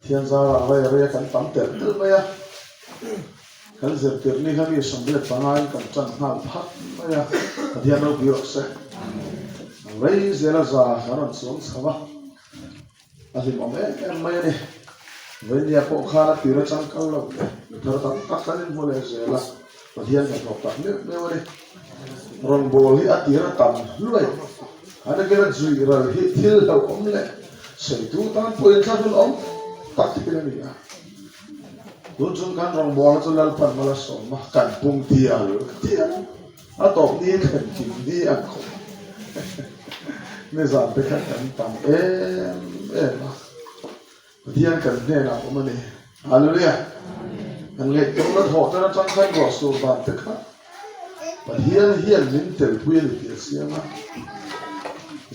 Thian zarah rei rei a kan tam telh telh mai a, kan zirtirh ni kha mi 85 in kan tan nghal phat mai a, Pathian ropui rawh se. Rei zela za kan rawn chuang chho a, a hlimawm em em mai a ni. Vainia pawh khan a tir atang kal lo te, mi thar tam tak kan inhmu leh zel a, Pathian hnathawk tak meuh meuh a ni. Rawngbâwl hi a tir a tam hluai. An akin a zuih ral hi thil hlauhawm leh sawitu tan pawhin thla hun awm tak thil a ni a. Tun chung kan rawngbâwlna chu Lalpan mal a sawm a, kan pung tial tial a tawp ni thlen kim ni an khawp. Nizan te kha kan tam em em a. Pathian kan hnenah awm a ni. Hallelujah! Kan ngaihtuahna thawh tan atang khan ruah sur dan te kha Pathian hian min telpui a ni tih a chiang a.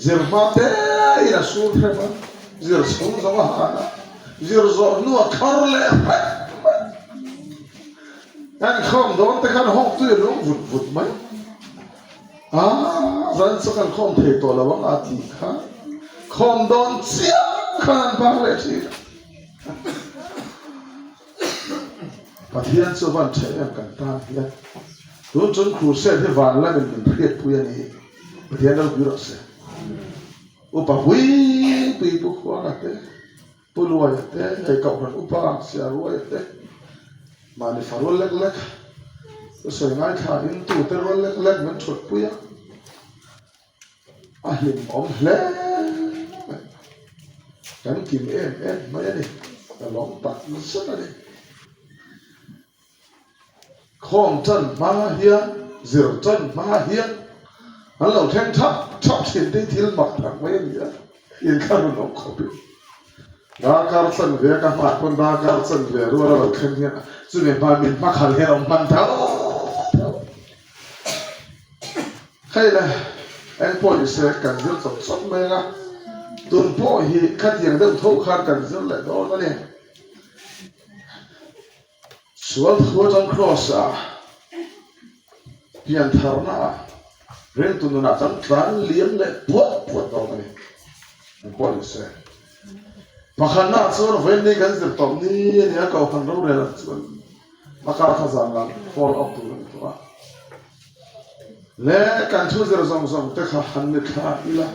Zir hma te in a sur hrem a, zir chhung zawng a han a, zir zawh hnu a thar leh hrep mai. Kan khawm dawn te khan hawk tui a lung vut vut mai. Ah, zan chu kan khawm thei tawh lo ang a tih kha khawm dawn chiah khan an bak leh thin a. Pathian chu van ṭha em kan tan hian. Tun chung crusade hi van lamin min hriatpui a ni. Pathian ropui rawh se. Upa pui pui Pu Khuanga te, Pu Luaia te, hei Kohhran Upa Siaruaia te, mahni fa rual lek lek, thusawi ngaithlain tute rual lek lek min thutpui a, a hlimawm hle mai. Kan kim em em mai a ni, ka lawm tak zet a ni. Khawm tan hma hian, zir tan hma hian an lo thleng thap thap thin te hi thil mak tak mai a ni a, inthlahrun awm khawp in. Darkar chan ve ka hmah pawn darkar chan ve rual a lo thleng hian chumi hma min hmakhal hian a awm hman tho tho. Hei le, eng pawh ni se kan zir chawp chawp mai ang a, tun pawh hi khatiang deuh tho khan kan zir leh dawn a ni. Sual thu atang Kraws ah pian tharna ah ringtu nunah kan tlan liam leh puat puat dawn a ni. Eng pawh ni se. Pakhatna ah chuan vawiin kan zir tawp ni a ni a, Kohhran rorel ah chuan a kar kha zan lam follow up tur a ni tawh a. Le kan thu zir zawng zawng te kha han ni thla ila.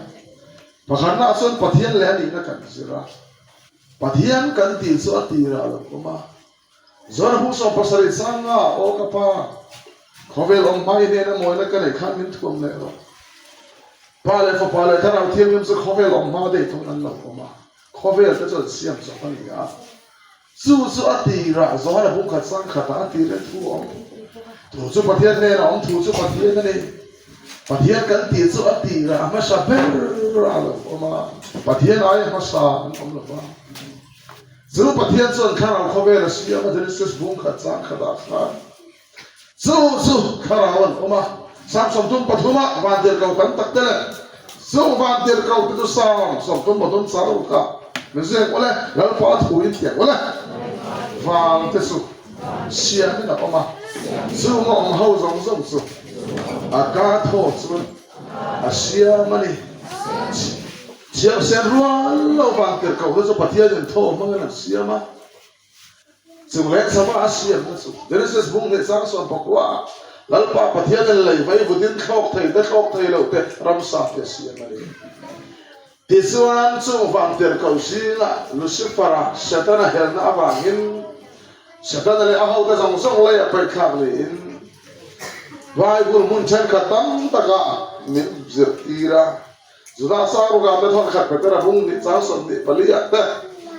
Pakhatna ah chuan Pathian leh a nihna kan zir a. Pathian kan tih chu a tirah a lo awm a. Zona hung 70 changa aw ka pa, khawvel awm hma i hnena mawina ka neih khan min thuam leh rawh. Pa leh Fapa leh Thlarau Thianghlim chu khawvel awm hma daih thawng an lo awm a, khawvel te chu an siam chawp a ni a. Chu chu a tirah Zohana bung khat chang khatah a tir e thu a awm. Thu chu Pathian hnena awm, thu chu Pathian a ni. Pathian kan tih chu a tirah a hmasa ber a lo awm a, Pathian aia hmasa an awm lo va. Chu Pathian chuan thlarau khawvel a siam a, Genesis bung khat chang khatah khan chu chu thlarau an awm a, Psalm 33 ah vantirhkoh tam tak te leh chung vantirhkoh te chu Psalm 33 chang ruk ah min ziak ule, Lalpa thu in tiak ule, van te chu siamin a awm a, chung a awm ho zawng zawng chu a ka thaw chuan a siam a ni. Thiamsen rual lo vang tirhkohna chu Pathianin thaw hmangin a siam a, chung leh chama a siamna chu Genesis bung hnih chang 19 ah Lalpa Pathianin lei vai vutin thlawk thei te thlawk thei loh te ramsa te a siam a ni. Tichuan, chung vangtirhkoh zingah Lucifer-a, Setana helna avangin Setana leh a hote zawng zawng lei a paihthlak niin Bible hmun thenkhat tam takah min zirtir a. Juda Saruga te thawnkhat Petera bung hnih chang 24 ah te,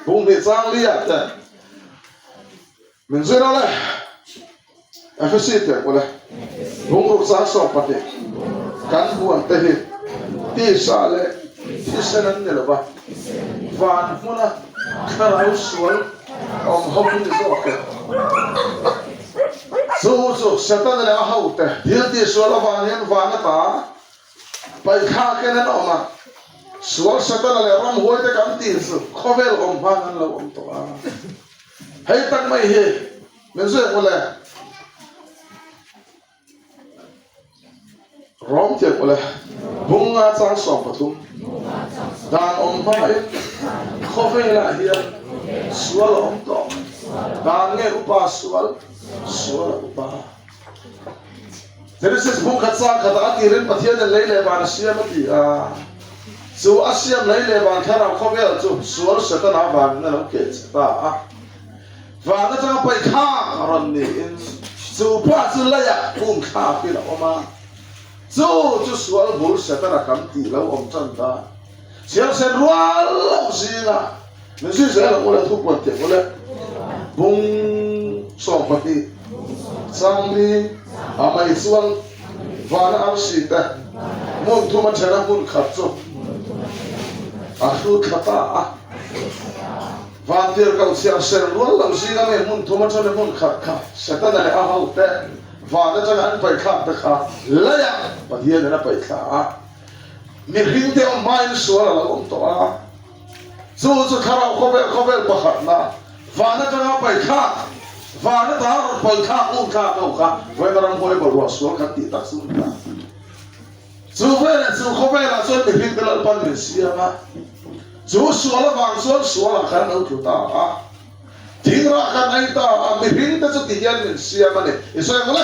bung hnih chang li ah te min zir a le. Efesi te pawh le bungruk chang 12 kan huan te hi tisa leh thisen an ni lo va, van hmuna thlarau sual awm ho hi ni zawk e. Chu chu Setana leh a hote thil tihsual avang hian van ata paihthlakin an awm a, sual Setana leh ramhuaite kan tih chu khawvel awm hman an lo awm tawh a. Hei tak mai hi Min zui ang ule. Rawng thiam ule. Bunga chang 13. Dan awm hmain khawvelah hian. Sual a awm tawh. Dan nge upa sual? Sual a upa. Genesis bung khat sang khatah a tirin Pathianin lei leh van a siam a ti a. Chu a siam lei leh van thlarau khawvel chu sual Setana vangin a lo keh che ta a. Van atanga paihkhak a rawn niin chu pa chu leiah hung thlakin a awm a. Chu chu sual bul Setana kan tih lo awm tan ta. Siamsen rual lo zinga min zui zel ang ule thupuan teh ule. Bung 12 changli a mei chuan vana arsi te hmun thuma thena hmun khat chu a hlu thla ta a. Vantir ko chhiar ser rual lo zinga mi hmun thuma thena hmun khat kha Setana leh a hote van atanga an paih thlak te kha leiah Pathianin a paih thla a. Mihring te awm hmain sual a lo awm tawh a, chu chu thlarau khawvel khawvel pakhatna van atanga paithlak, van ata rawn paithlak um thlak ho kha vawiin ramhuai bawlhhlawh sual kan tih tak chu a ni ta. Chu veleh chu khawvelah chuan mihring te Lalpan min siam a, chu sual avang chuan sualah khan an lo tlu ta a, thingrah kan ei ta a, mihring te chu ti hian min siam a ni. I sawi ang le.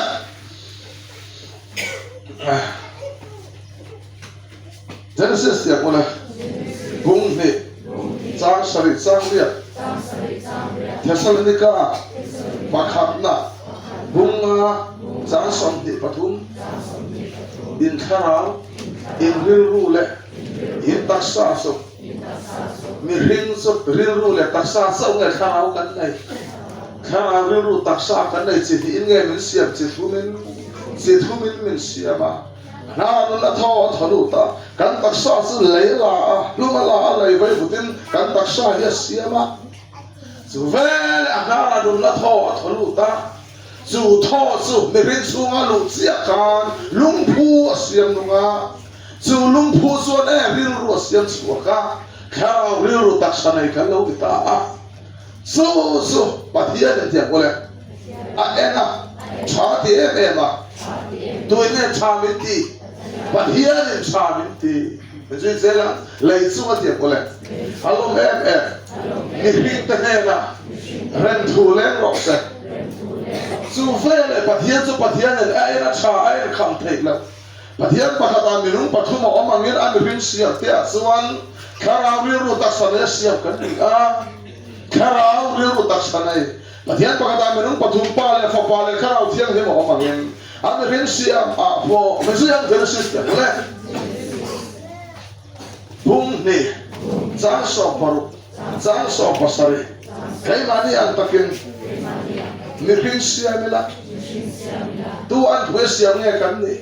Genesis tiang ule bung hnih chang sarih chang riat Thessalonika pakhatna bung nga chang 23 in thlarau in rilru leh in taksa chu mihring chu rilru leh taksa chauh nge thlarau kan nei thlarau rilru taksa kan nei chi hnihin nge min siam chi thumin Chi thumin min siam a, hna nun a thaw a thaw lut a, kan taksa chu lei a la a, hlum a la a, lei vei vutin kan taksa hi a siam a. Chu veleh a hnara nun a thaw a thaw lut a, chu thaw chu mihring chhunga luh chiah khan lungphu a siam nung a, chu lungphu chuan e rilru a siam chhuak a, thlarau rilru taksa nei kan lo ti ta a. Chu chu Pathian in tiang ule a en a, tha a ti em em a, tuin nge tha min ti? Pathian in tha min ti. Min zui zel a, lei chung a tiang ule a lawm em em. Mihring te hnena rem thu leng rawh se. Chu veleh Pathian chu Pathian in a en a tha a en kham theih loh. Pathian pakhatah minung pathum a awm angin a mihring siam te ah chuan thlarau rilru taksa nei a siam kan ni a. Thlarau rilru taksa nei Pathian pakhatah minung pathum Pa leh Fapa leh Thlarau Thianghlim a awm angin a mihring siam ah pawh Messiah Genesis te hmu le bung hnih chang 16 chang 17 keimahni ang takin mihring siam ila tu an pui a siam nge kan nih?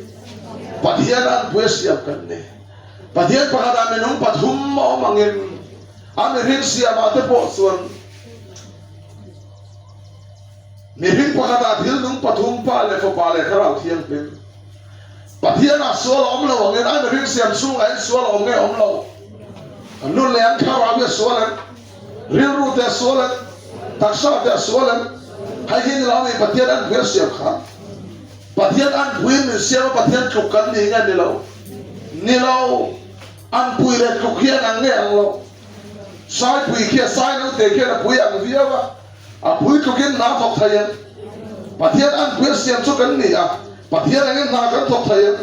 Pathian an pui a siam kan ni. Pathian pakhatah minung pathum a awm angin a mihring siamah te pawh chuan mihring pakhatah thil nung pathum Pa leh Fapa leh Thlarau Thianghlim Pathianah sual a awm lo angin a mihring siam chhungah hian sual a awm nge awm lo? An nun leh an thlarau hi a sual em? Rilru te a sual em? Taksa te a sual em? Hei hi ni lo ami Pathian an pui a siam kha? Pathian an puiin min siam a, Pathian tluk kan ni nge ni lo? Ni lo. An pui leh tluk hian ang nge ang lo? Saipui khi a sai naute khian a pui ang viau a. A pui tlukin hna thawk thei em? Pathian an pui a siam chu kan ni a, Pathian engin hna kan thawk thei em?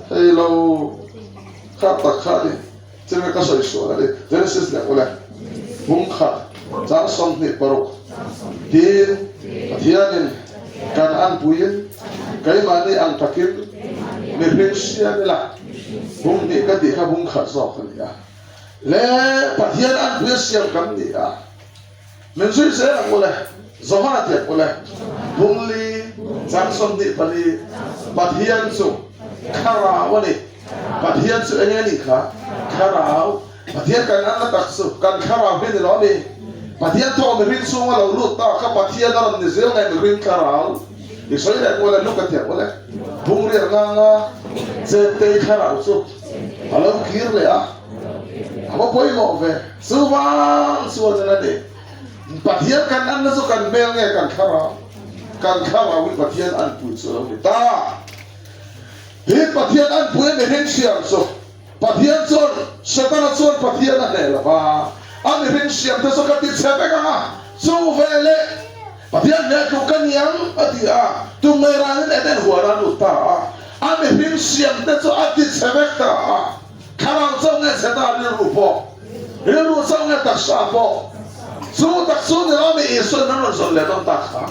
Thei lo. Kha tak kha a ni. Chumi ka sawi sual a ni. Genesis leh ule bung khat chang 26 tiin Pathianin kan an puiin keimahni ang takin mihring siam ila bung hnih ka tih kha bung khat zawk a ni a. Le Pathian an pui a siam kan ni a. Min zui zel ang ule, Johana tiang ule, Bungli chang 24, Pathian chu Thlarau a ni. Pathian chu enge a nih kha? Thlarau. Pathian kan anna tak chu kan Thlarau hi a ni lo a mi? Pathian thaw mihring chhunga lo lut ta kha Pathian a rawn ni zel nge mihring Thlarau? I sawi leh ang ule, Luka tiang ule, Bungriat nganga Chentei Thlarau chu a lo kir leh a. A va pawimawh ve. Chuvang chuan a ni. Pathian kan anna chu kan hmel nge kan thlarau? Kan thlarauin Pathian an pui chu a lo ni ta. Hi Pathian an pui a mihring siam chu Pathian chuan Setana chuan Pathian a hneh lo va. A mihring siam te chu ka ti chhe vek ang a, chu veleh Pathian hmel tluk ka ni ang, a ti a. Tum ngei ranin Eden huan a lut ta a, a mihring siam te chu a ti chhe vek ta a. Thlarau chauh nge chhe ta rilru pawh, rilru chauh nge taksa pawh, chu tak chu ni lo mi Isua'n min rawn zawn leh dawn tak kha.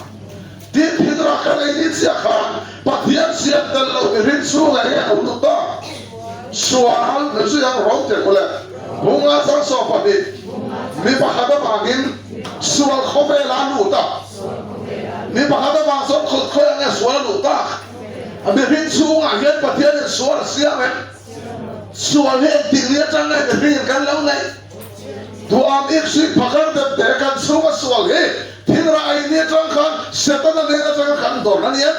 Tin, Phidra ka nei ni chiah khan Pathian siam tel lo mihring chhungah hian a lut ta. Sual min zui ang rawng teh kawle. Bunga chang 12, Mi pakhat avangin sual khawvel a lut a, mi pakhat avang chuan khawih nge sual a luh tak? Mihring chhungah hian Pathianin sual a siam em? Sual hi engtik ni atang nge mihringin kan lo neih? Duham ik suih phakar deuh te kan chhunga sual hi thingrah ei ni atang khan Setana nen atanga kan dawrh a ni em?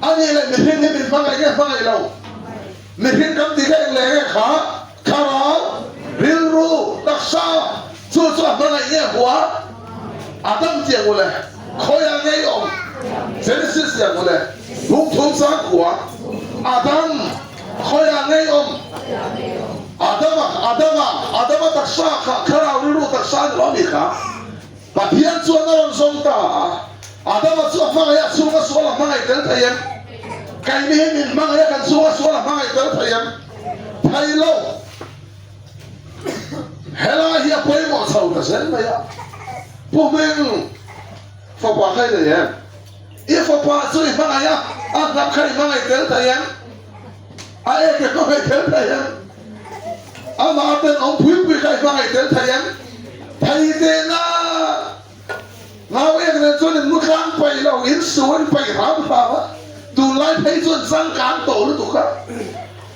A nih leh mihring hi min hmangaih nge hmangaih lo? Mihring kan tih kha eng leh nge kha? Thlarau, rilru, taksa, chu chu a hmangaih nge hua? Adam tiang ule, khawiah nge i awm? Genesis tiang ule, Bungthum Sangkhua, Adam, Khawiah ngei awm? Adama, Adama, Adama taksa kha thlarau rilru taksa a ni lo ami kha? Pathian chuan a rawn zawng ta a, Adama chu a hmangaih a chhunga sual a hmangaih tel thei em? Keini hi min hmangaih a kan chhunga sual a hmangaih tel thei em? Thei lo. Helai hi a pawimawh chho ta zel mai a. Pu Hming, fapa kha i nei em? I fapa chu i hmangaih a, a hnap kha i hmangaih tel thei em? A ek i hmangaih tel thei em? Amah ten awm pui pui kha i hmangaih tel thei em? Thei teh na! Ngau ek nen chuan in mu tlang paih lo, in su in paih hram hram a, tunlai phei chuan changkang tawh lutuk a.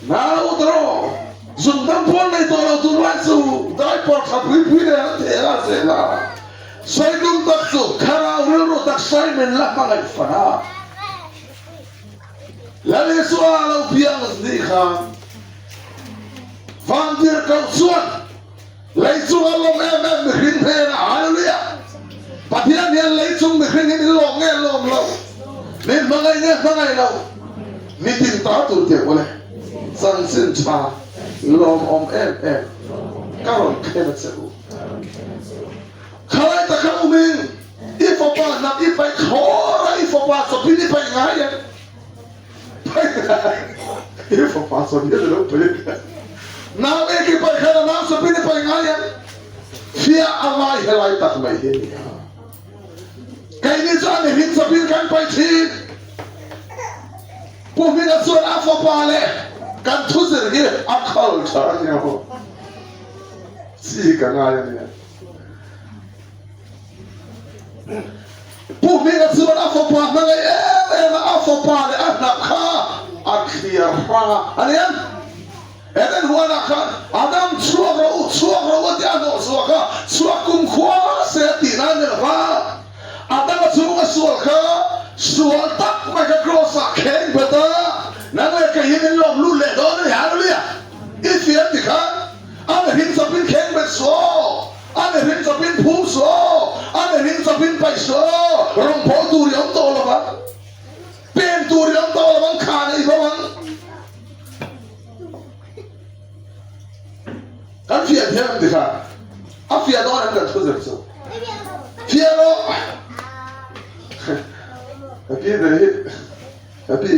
Nau tawh, zun dam pawn nei tawh lo tunlai chu diaper tha pui pui nen an theh a zel a. Sawi tum tak chu thlarau rilru tak sawi min la hmangaih fan a. Lal Isua lo piang ni khan Vantirhkoh chuan lei chunga lawm em em mihring hnenah Hallelujah! Pathian hian lei chung mihring hi min lawm nge lawm lo, min hmangaih nge hmangaih lo, mitin ta tur teh ule chanchin tha lawmawm em em ka rawn khen a che u. Khalai taka umin i fapa hnam i paih thlawr a, i fapa chawpin i paih ngai em? Paih ngai, i fapa chawp hian i lo paih em? Nau ek i paih khan a nau chawpin i paih ngai em? Fiah a ngai helai tak mai hi a ni a. Keini chu a mihring chawpin kan paih thin. Pu Hminga chuan a fapa leh kan thuzir hi a khal tha a nia maw? Chi ka ngai a nia. Pu Hminga chuan a fapa hmangaih em em a, a fapa leh a hnap kha a thliar hrang a, a nia. Eden huanah khan Adam chhuak rawh u, chhuak rawh u a ti a hnawh chhuak a, chhuak kum khua se a tih nan ni lova, Adam a chhunga sual kha sual tak mai kha kraws ah kheng bet a, nang leh kei hi min lawm lut leh dawn a ni, Hallelujah! I fiam ti khan. A mihring chawpin kheng bet suh aw, a mihring chawpin phum suh aw, a mihring chawpin paih suh aw, rawngbâwl tur i awm tawh lo vang, pên tur i awm tawh lo vang, kha nei bo ang. Kan fiah thiam em tikha? A fiah dawn em kan thu zir chu? Fiah rawh! Ka pi ve hi, ka pi,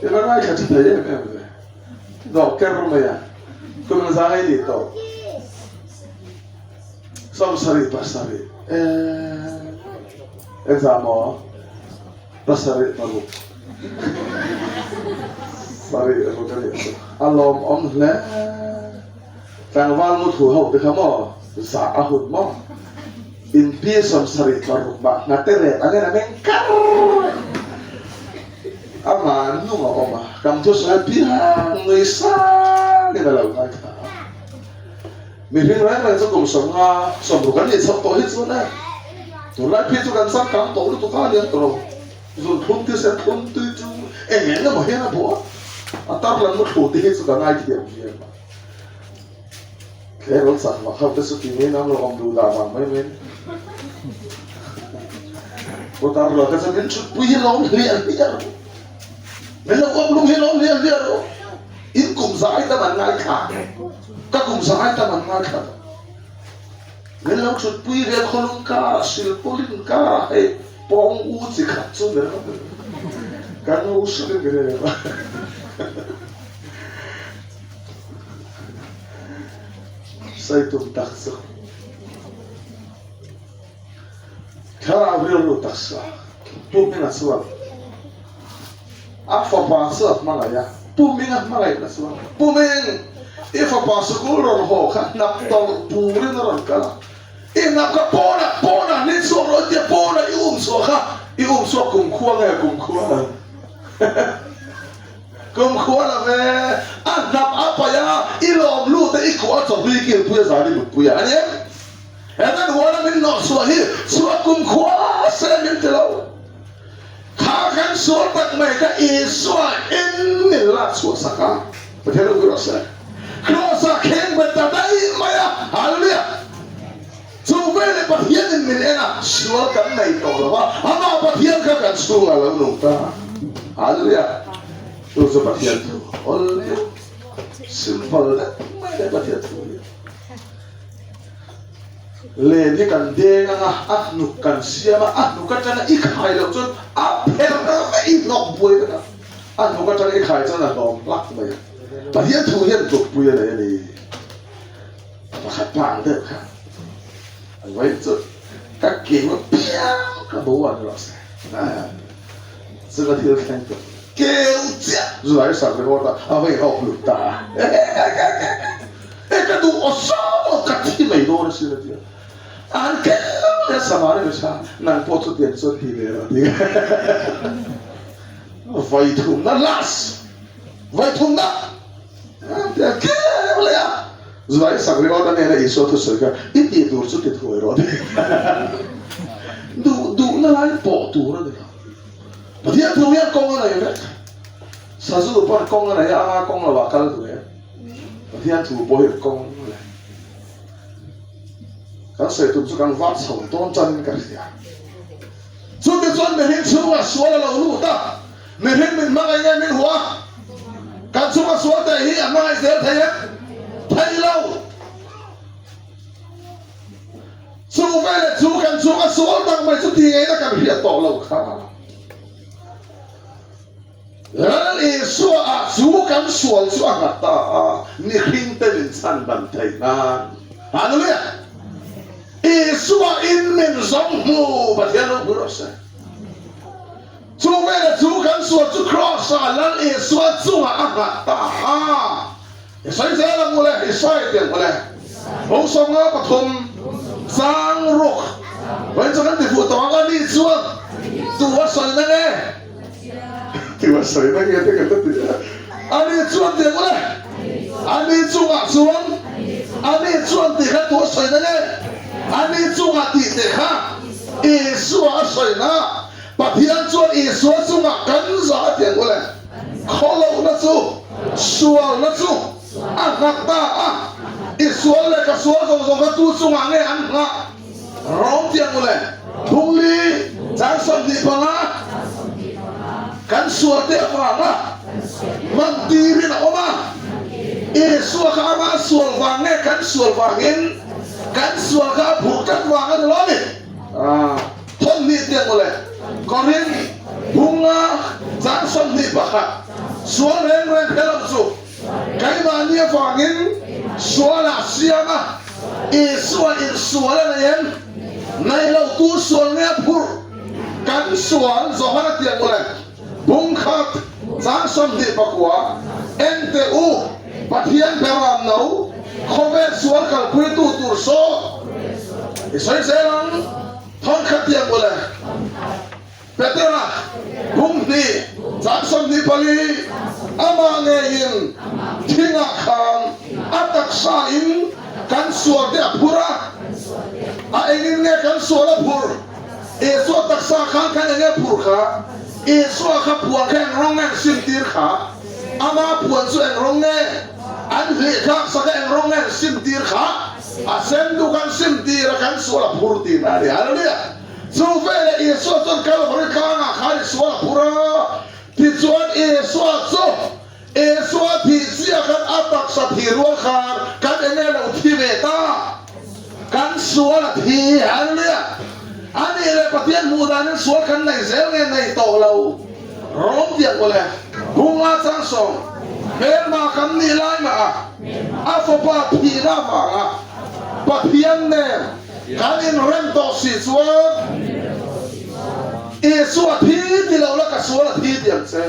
i va ngaithla tha thei em em ve. Dawh ker mai a, kum zai ni tawh. 70 pasarih eh engzah maw pasarih paruk sarih ruk a nih chu a lawmawm hle tlangval mu thu ho te kha maw zah a hun maw inpi 71 mah hnate rep angin a meng kar Amah nung a awm a, kan thusawi piang nui sangin a lo ngaithla a. Mihring reng reng chu kum 50, 60 kan nih chhoh tawh hi chuan e, tunlai phei chu kan changkang tawh lutuk a aniang tawh lo. Zun thlum ti sen thlum tui chu eng eng emaw hian a buah a, a tarlan muthlu te hi chu ka ngaithiam viau a. Tleirawl chak vak ho te chu ti mai nang lo awm duh dah vang mai mai. Putar lo te chu min thut pui hi lawm hliah hliah ru. Min lo awm lung hi lawm hliah hliah ru. In kum za ai tam an ngai thla. Ka kum za ai tam an ngai thla. Min lo thutpui ve khawlung karah silpawlin karah hei pawng u chi khat chu ni rawh ka nu sawi ve reng a. Sawi tum tak chu thlarau rilru taksa Pu Hminga chuan a fapa chu a hmangaih a, Pu Hminga hmangaihna chuan Pu Hming i fapa sikul rawn haw kha hnap tawlh turin a rawn kal a, i hnap kha pawnah pawnah ni chhuak rawh i tia pawnah i um chhuah kha i um chhuak kumkhua nge kumkhua lo Kumkhua lo ve, a hnap a paih a, i lawm lut a, i kuah a chawhlui kilpui a zan i mutpui a, a ni em? He kan huana min hnawh chhuah hi chhuah kumkhua se min ti lo. Kha kan sual tak mai kha Isua in min lak chhuah sak a, Pathian ropui rawh se. Kraws ah kheng bet ta daih mai a, Hallelujah! Chu veleh Pathian in min en a, sual kan nei tawh lo a, amah Pathian kha kan chhungah lo nung ta. Hallelujah! Chu chu Pathian thu awl deuh, simple deuh mai leh Pathian thu hi. Len hi kan deng anga, a hnuk kan siam a, a hnuk atanga i khai loh chuan a pherh vek i hnawk buai vek a, a hnuk atanga i khai chuan a hlawm hlak mai a. Pathian thu hian tlukpui a nei a ni. Pakhat pa ang deuh kha an vawi chu ka keu apiang ka bo an rawh se chu ka thil thleng tawh keu chiah zui sak ringawt a a va in awk lut ta a e ka duh aw saw ka thi mai dawn asin a ti a an keu leh samari mi kha nang pawh chutiang chuan ti ve rawh a ti vai thumna last vai thumna Tia keu leh a, Zuai sak ringawt a nena Isua thusawi kha i tih tur chu ti thuai rawh ti. Duh duhna lai pawh tur a ni lo. Pathian thu hian kawng a nei vek. Sazu pawn kawng a nei a, anga kawng lovah kal duh em? Pathian thu pawh hian kawng a nei. Kan sawi tum chu kan vak chho dawn chanin ka hria. Chute chuan mihring chhungah sual a lo lut a. Mihring min hmangaih nge min hua? Kan chunga sual teh hi a hmangaih zel thei em? Thei lo. Chu veleh chu kan chunga sual tak mai chu ti ngeina kan hriat tawh lo kha. Lal Isua ah chu kan sual chu a nghat ta a, mihring te min chhan ban theih nan. Hallelujah! Isua in min zawng hmu Pathian ropui rawh se. Chu vela chu kan sual chu Kraws-ah Lal Isua chungah a nghat ta a. I sawi zel ang ule, i sawi teh ang ule. Bung 53 chang ruk vawiin chu kan ti fuh tawh ang a ni chuan tu a sawi na nge? Tu a sawi na nge te kan la ti a. A ni chuan teh ang ule. A ni chungah chuan a ni chuan tih kha tu a sawi na nge? A ni chungah tih teh kha Isua a sawi na. Pathian chuan Isua chungah kan za a ti ang ule. Khawlohna chu, sualna chu a nghak ta a. I sual leh ka sual zawng zawng kha tu chungah nge an nghah? Rawm ti ang ule. Phungli chang 25 kan sual te avanga man tirin a awm a. Isua kha ama sual vang nge kan sual vangin kan sual kha a phurh tlat vang a ni lo a ni. Thawmhnih tiang mawle, Korin bunga chang 21, Sual reng reng hre lo chu keimahni avangin sualah siam a, Isua in sual a nei em? Nei lo tu sual nge a phurh? Kan sual Johana tiang mawle, bung khat chang 29, Ente u, Pathian beram no, khawvel sual kalpuitu tur saw i sawi zel ang. Thawnkhat tiang ule Petera bung hnih chang 24, Amah ngeiin thingah khan a taksa in kan sual te a phur a, a engin nge kan sual a phur? Isua taksa khan khan enge phur kha? Isua kha puan kha eng rawng nge an simtir kha? Ama puan chu eng rawng nge an hlih thlak sak a eng rawng nge an simtir kha? A sen duh kan sim tir a, kan sual a phur tih na a ni. Hallelujah! Chu veleh Isua chuan Kalvari tlangah khan i sual a phur a, tichuan Isua chu Isua thih chiah khan a taksa thih rual khan kan enge lo thi ve ta? Kan. sual a thi. Hallelujah! A nih leh Pathian hmuh danin sual kan nei zel nge nei tawh lo? Rawm tiang aw le. Bunga changsawm, hmelma kan nih lai mah a, a fapa thihna avanga Pathian nen kan inrem tawh si chuan Isua thi ti lo la ka sual a thi ti ang che.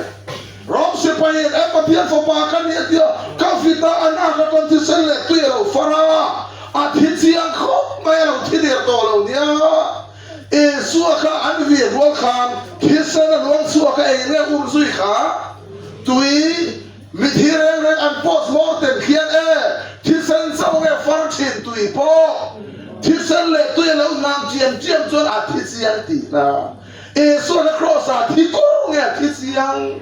Rom sipaiin e Pathian fapa ka ni a tia, ka fit a, an ak atang thisen leh tui a lo far a, a thi chiang khawp mai a lo thi der tawh lo nia. Isua kha an vir rual khan thisen a luang chhuak a ei nge um zui kha tui mithi reng reng an post mortem khian e thisen chauh nge far thin tui pawh thisen leh tui a lo hnam chiam chiam chuan a thi chiang tihna Isua kha cross ah thi kur nge a thi chiang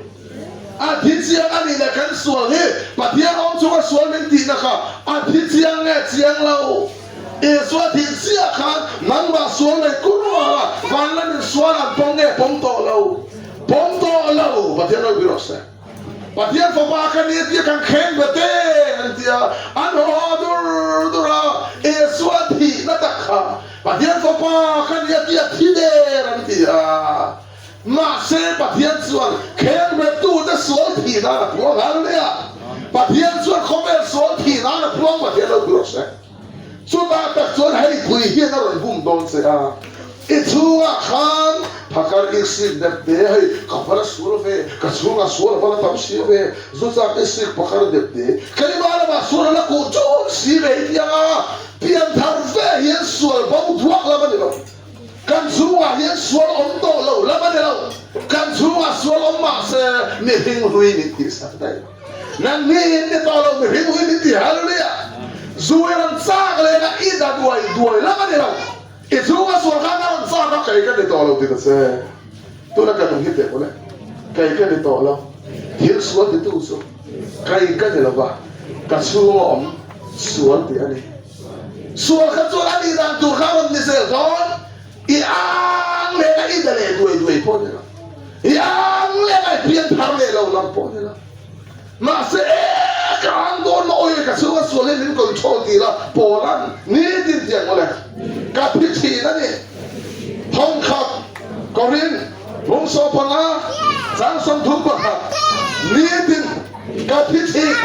a thi chiang a nih leh kan sual hi Pathian awm chunga sual min tihna kha a thi chiang nge chiang lo. Isua thih chiah khan nangmah sual nei kur ruala van lamin sual an pawm nge pawm tawh lo? Pawm tawh lo! Pathian ropui rawh se. Pathian fapa ka ni tia kan kheng ve te an ti a, an haw haw dur dur a, Isua thihna tak kha Pathian fapa ka ni a tia thi der an ti a. Mahse Pathian chuan kheng bettute sual thih nan a phuang hallelujah! Pathian chuan khawvel sual thih nan a phuang Pathian ropui rawh se. Chutah tak chuan hei pui hian a rawn bum dawn che a, i chhungah khan phakar i sik dep te hei ka va la sual ve, ka chhungah sual a va la tam si ve, zu chak i sik phakar dep te, keimah lamah sual a la kuh chun si ve hi tiang a, pianthar ve hian sual bo duak lam a ni lo. Kan chhungah hian sual awm tawh lo lam a ni lo. Kan chhungah sual awm mah se mihring hlui min tihsak daih. Nang mi in ni tawh lo mihring hlui min ti Hallelujah! Zu i rawn chak leh a i da duai duai lam a ni lo. I chhunga sual khan a rawn chak a kei ka ni tawh lo ti ta che. Tuna ka nung hi teh pawh le. Kei ka ni tawh lo. Thil sual titu chu kei ka ni lo va, ka chhunga awm sual tih a ni. Sual kha chuan a nih dan tur kha a rawn ni zel dawn. I ang leh a i da leh duai duai pawh ni lo. I ang leh a i pian thar leh lo lam pawh ni lo. Mahse e ka ang dawn maw awi ka chhunga sual hi min control ti la Paula'n nitin tiang mawle ka thi thin a ni. Thawnkhat Korin bung 15 chang 31 nitin ka thi thin.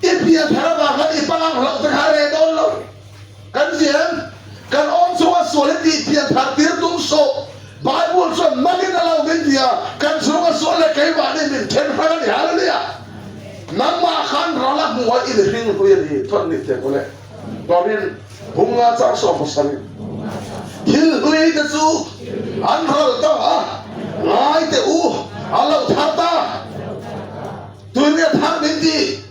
I pian thar avang khan i pangang hlauh te kha a reh dawn lo. Kan zian, kan awm chunga sual hi tih pian thar tir tum suh. Bible chuan malin a lo min ti a, kan chhunga sual leh keimahni min then hrang a ni. Hallelujah! Nangmah khan ral a hmuh a in hring hlui a ni. Thawt nih teh kawle. Tuamin Bunga chang 70 thil hlui te chu an ral ta a, ngai teh u, a lo thar ta. Tunge thar min ti?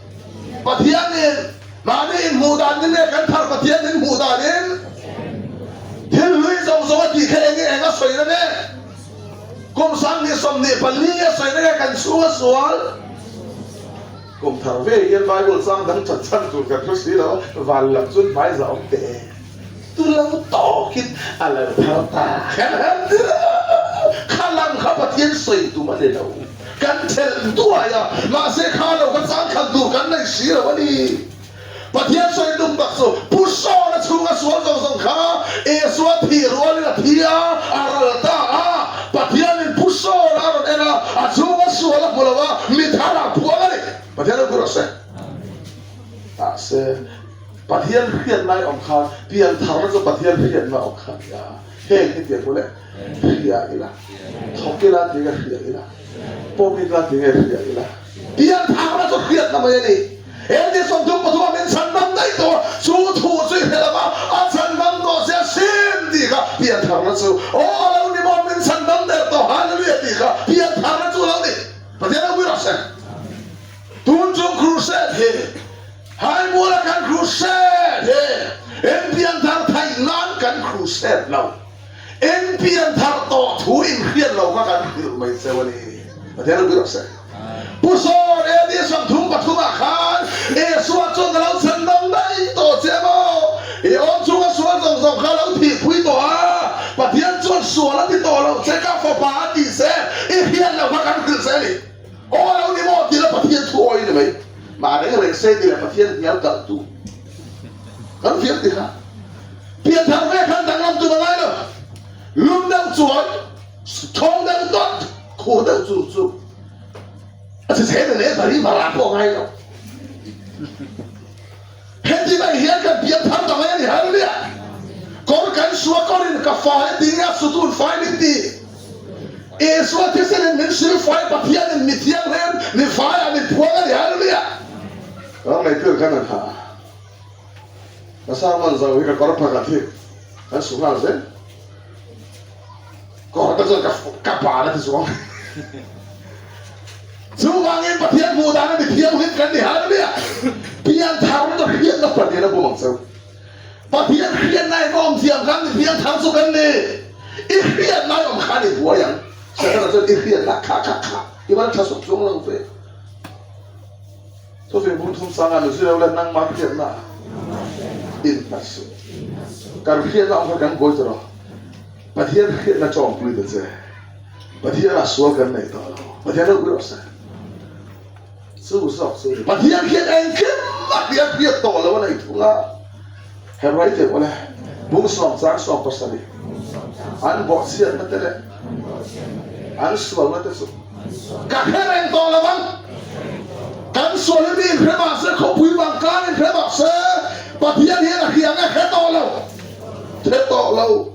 Pathianin mahni inhmuh dan in nge kan thar Pathian min hmuh dan in? Thil hlui zawng zawng a tih kha enge eng a sawi na nge? Kum 2024 a sawi na nge kan chhung a sual? Kum thar ve hian Bible chang dang chan chhan tur kan hre si lo a, van lam chuan hmaiza awm teh e. Tu lo tawkin a lo thar ta kher kha lam kha Pathian sawi tum a ni lo. Kan thelh duai a, mahse kha lo kha changkhan tur kan nei si lo a ni. Pathian sawi tum tak chu Pu Sawna chhunga sual zawng zawng kha Isua thih rualin a thi a, a ral ta a. Pathianin Pu Sawna a rawn en a, a chhunga sual a hmu lo a, mi thar a phuang a ni. Pathian ropui rawh se. Mahse. Pathian hriatna i awm khan piantharna chu Pathian hriatna awm kha a ni a, heng hi tiang pawh le hria ila, thawk ila tih nge hria ila, pawm ila tih nge hria ila, piantharna chu hriatna mai a ni. He ni 33 a min chhan dam daih tawh a, chu thu chu i hre lo va, a chhan dam tawh che a sim tih kha piantharna chu aw a lo ni maw, min chhan dam der tawh hallelujah tih kha piantharna chu a lo ni. Pathian ropui rawh se. Tun chung crusade hi Haimuala kan crusade he en pianthar theih nan kan crusade lo. En pianthar tawh thu in hriat lo kha kan hrilh mai cheu a ni. Pathian ropui rawh se. Pu Sawn AD 33 ah khan Isua chuan ka lo chhan dam daih tawh che maw? I awm chhunga sual zawng zawng kha lo thihpui tawh a, Pathian chuan sual a ti tawh lo che, ka fapa a tih se i hriat lo kha kan hrilh che a ni. Aw lo ni maw tih la Pathian thu awi ni mai. Mah reng reng se tih leh Pathian hnial kalh tu. Kan fiam ti kha. Pianthar ve khan danglam tum a ngai lo. Lum deuh chuan thawng deuh dawt, khur deuh chur chur. A chhe chhe leh bari bara pawh a ngai lo. Heti mai hian kan pianthar ta mai a ni. Hallelujah! Kawr kan sua kawrin ka fai a ti nge a sutun fai min ti. Isua thisenin min sil fai Pathianin mi thianghlim mi faiah min phuang a ni. Hallelujah! Ram neitu khan an ha a. Ka sermon zo hi ka kawr pakhat hi kan su nghal zel. Kawr te chuan ka ka ban a ti chuang. Chuvangin Pathian hmuh dana mi thianghlim kan ni. Hallelujah! Pianthar na hriatna Pathian a bum ang cheu. Pathian hriatna in awm thiam khan mi pianthar chu kan ni. I hriatna i awm khan i buai ang. Setana chuan i hriatna kha kha kha i van tha sawk chuang lo ve. Thufing bung thum sanga mi zui lo le nangmah hriatna in hlat suh. Kan hriatna awm kha kan buai tawh. Pathian hriatna tawngpui ta che. Pathian ah sual kan nei tawh lo. Pathian ropui rawh se. Chu zawk chu ni. Pathian hian engkim a hriat hriat tawh lo a nei thung a. Hebrai te pawh le bung sawm chang 70 an bawhchhiatna te leh an sualna te chu ka hre reng tawh lo ang. Kan sual hi mi inhre mah se, khawpui vang tlang inhre mah se, Pathian hian a hria nge hre tawh lo. Hre tawh lo.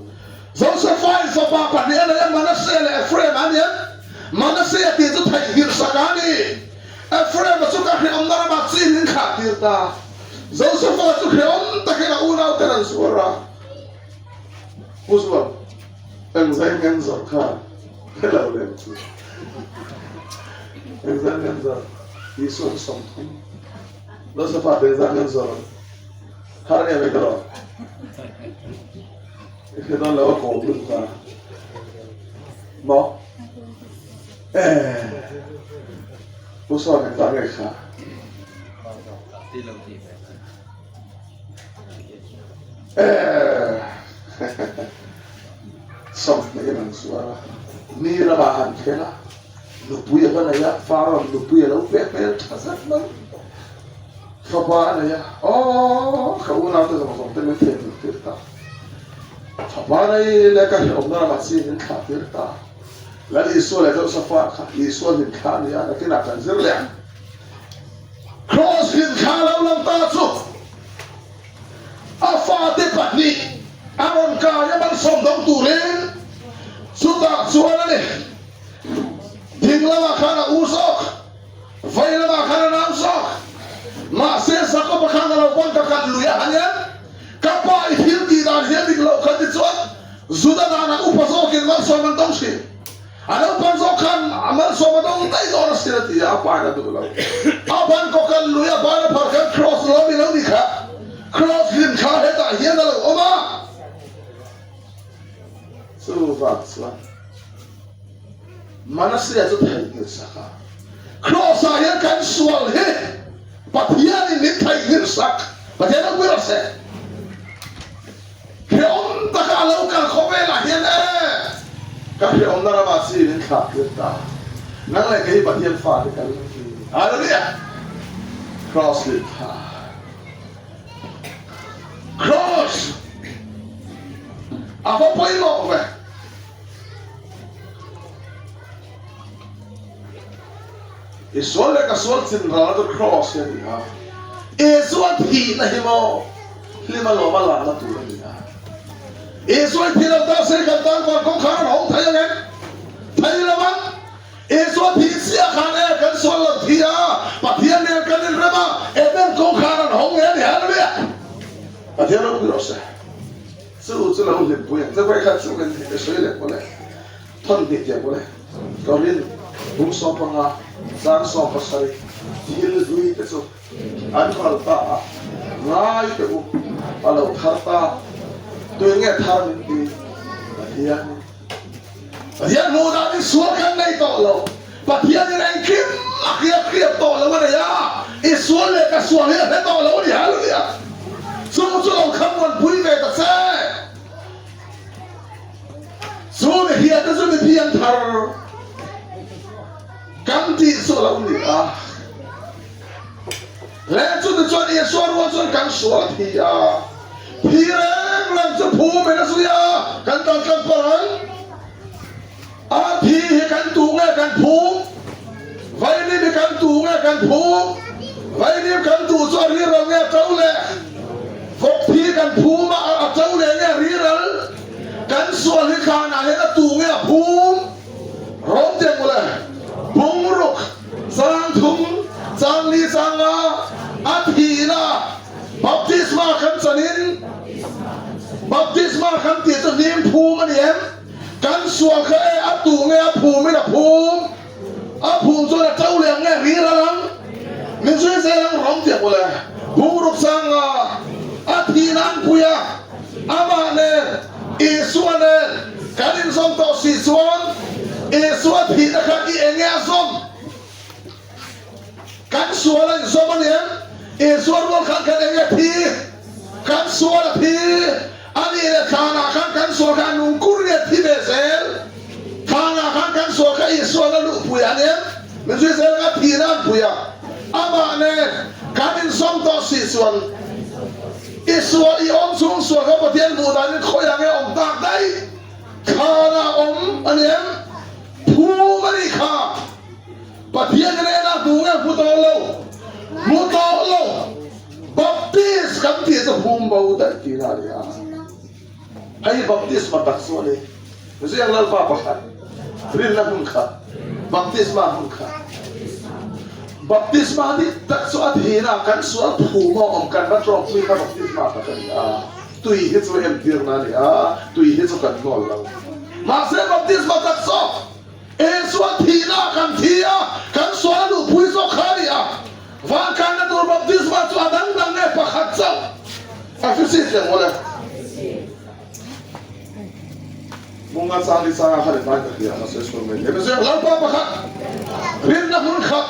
Josepha in fapa pahnih a nei a, Manasseh leh Ephraim a ni a. Manasseh tih chu theihnghilh sak a ni. Ephraim-a chu ka hrehawmna ramah chin in thlah tir ta. Josepha chu hrehawm takin a unauten an zuar a. Pu Zual, engzai ngen zawrh kha hre lo lem chu. Engzai ngen zawrh? Isuan 30. Josepha te engzai ngen zawrh? Har nge mai ka lo. I hre dawn lo a kawm lutuk a. Maw? Eh. Pu Sawn engzah nge kha? Eh. 20 an zuar a. Mi ramah han thleng a. Nupui a va nei a, Pharaoh nupui a lo pe hmel tha zet mai. Fapa a nei a, Aww, ka unaute zawng zawng te min theihnghilh tir ta. Fapa nei leh ka hrehawmna ramah chi min thlah tir ta. Lal Isua leh Josefa kha Isua hlim thlah a ni a, nakinah kan zir leh ang. Kraws hlim thla lo lang ta chu a fate pahnih a rawn kai a, malsawm dawng turin chutah chuan a ni. Ding lamah khan a u zawk, vei lamah khan a nau zawk. Mahse Jakob-a khan a lo ban ka khat lui a han en, Ka pa i thil tih dan hi a dik loh kha tichuan Juda danah upa zawkin malsawm an dawng thin. A naupang zawk khan a malsawm a dawng daih dawn asin a ti a, a pain a duh lo. A ban kaw kal lui a ban a phar khan Kraws lo ni lo ni kha. Kraws hlim thla hetah hian a lo awm a. Chuvang chuan Manasseh chu theihnghilh sak a, Kraws-ah hian kan sual hi Pathianin min theihnghilh sak, Pathian a pui rawh se. Hrehawm taka a lo kal khawvelah hian e, ka hrehawmna ramah chi min thlah tir ta. Nang leh kei Pathian fate kan lo ni. Hallelujah! Kraws lit tha. Kraws a va pawimawh ve. I sual leh ka sual chin ralna chu kraws hi a ni a. Isua thihna hi maw hlim a lawm a larna tur a ni a. Isua i thih lo ta se kan tan van kawngkhar an hawng thei ang em? Thei lo ang. Isua thih chiah khan e kan sual lo thi a, Pathian nen kan inrem a, Eden kawngkhar an hawng nge a ni. Hallelujah! Pathian ropui rawh se. Chu chu lo hlimpui ang che vawikhat chu kan i sawi leh pawh le, thawn hnih tiang pawh le, Korin bung 15 chang 17 thil hlui te chu an ral ta a, ngai teh u, a lo thar ta, tuin nge thar min ti? Pathian. Pathian hmuh danin sual kan nei tawh lo. Pathianin engkim a hriat hriat tawh lo a nei a, i sual leh ka sual hi a hre tawh lo a ni. Hallelujah! Chu chu lo khan rawn pui ve ta che. Chu mi hriat te chu mi thianthar kan tih chu a lo ni a. Le chutichuan Isua rual chuan kan sual a thi a. Thi reng reng chu phum in a zui a, kan tan tlang palh ang. A thi hi kan tuh nge kan phum? Vailim hi kan tuh nge kan phum? Vailim kan tuh chu a riral nge a to leh? Vawk thi kan phum a, a to leh nge a riral? Kan sual hi thlanah hian a tuh nge a phum? Rawm teh mawle, bungruk chang thum, chang li chang nga a thihna baptisma kan chanin baptisma kan tih chu hnim phum a ni em? Kan sual kha e a tuh nge a phum in a phum? A phum chuan a to leh ang nge riral ang? Min zui zel ang rawm teh mawle, bungruk chang nga a thihna an pui a, Amah nen, Isua nen kan inzawm tawh si chuan Isua thihna kha i enge a zawm? Kan sual a inzawm a ni em? Isua rual khan kan enge thi? Kan sual a thi a nih leh thlanah khan kan sual kha a nung kur nge thi ve zel? Thlanah khan kan sual kha Isua'n a luhpui a ni em? Min zui zel anga thihna an pui a, amah nen kan inzawm tawh si chuan I sual, i awm chung sual kha Pathian hmuh danin khawiah nge awm tak daih? Thlanah awm a ni em? Phum a nih kha. Pathian hnenah hmu nge hmu tawh lo? Hmu tawh lo. Baptist kan tih chu phum bo daih tihna a ni a. Hei hi baptisma tak chu a ni. Ziak Lalpa pakhat, rinna hmun khat, baptisma hmun khat. Baptisma dik tak chu a thihna kan sual phum a awm kan va tlawmpui kha baptisma tak a ni a. Tui hi chu entirna a ni a, tui hi chu kan hnawl lo. Mahse baptisma tak zawk Isua thihna kan thi a, kan sual a luhpui zawk kha a ni a. Vankanna tur baptisma chu a dang dang nge pakhat chauh a hre si tlem awle. Munga chang hi changa kha rinai ka hria a sawi sual mai thei. Mahse Lalpa pakhat, rinna hmun khat,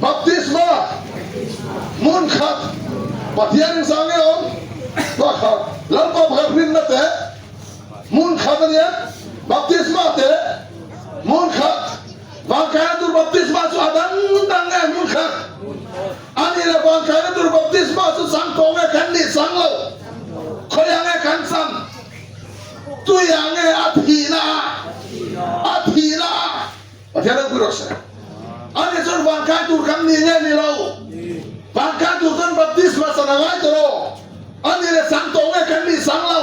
baptisma hmun khat, Pathian in zang nge awm? Pakhat, Lalpa pakhat rinna teh hmun khat a nia, baptisma teh hmun khat. Vankaina tur baptisma chu a dang dang nge hmun khat? A nih leh vankaina tur baptisma chu chang tawh nge kan nih chang lo? Khawiah nge kan chang? Tuiah nge a thihna ah? A thihna ah Pathian ropui rawh se. A nih chuan vankai tur kan nih nge ni lo? Vankai tur chuan baptisma chan a ngai tawh rawh. A nih leh chang tawh nge kan nih chang lo?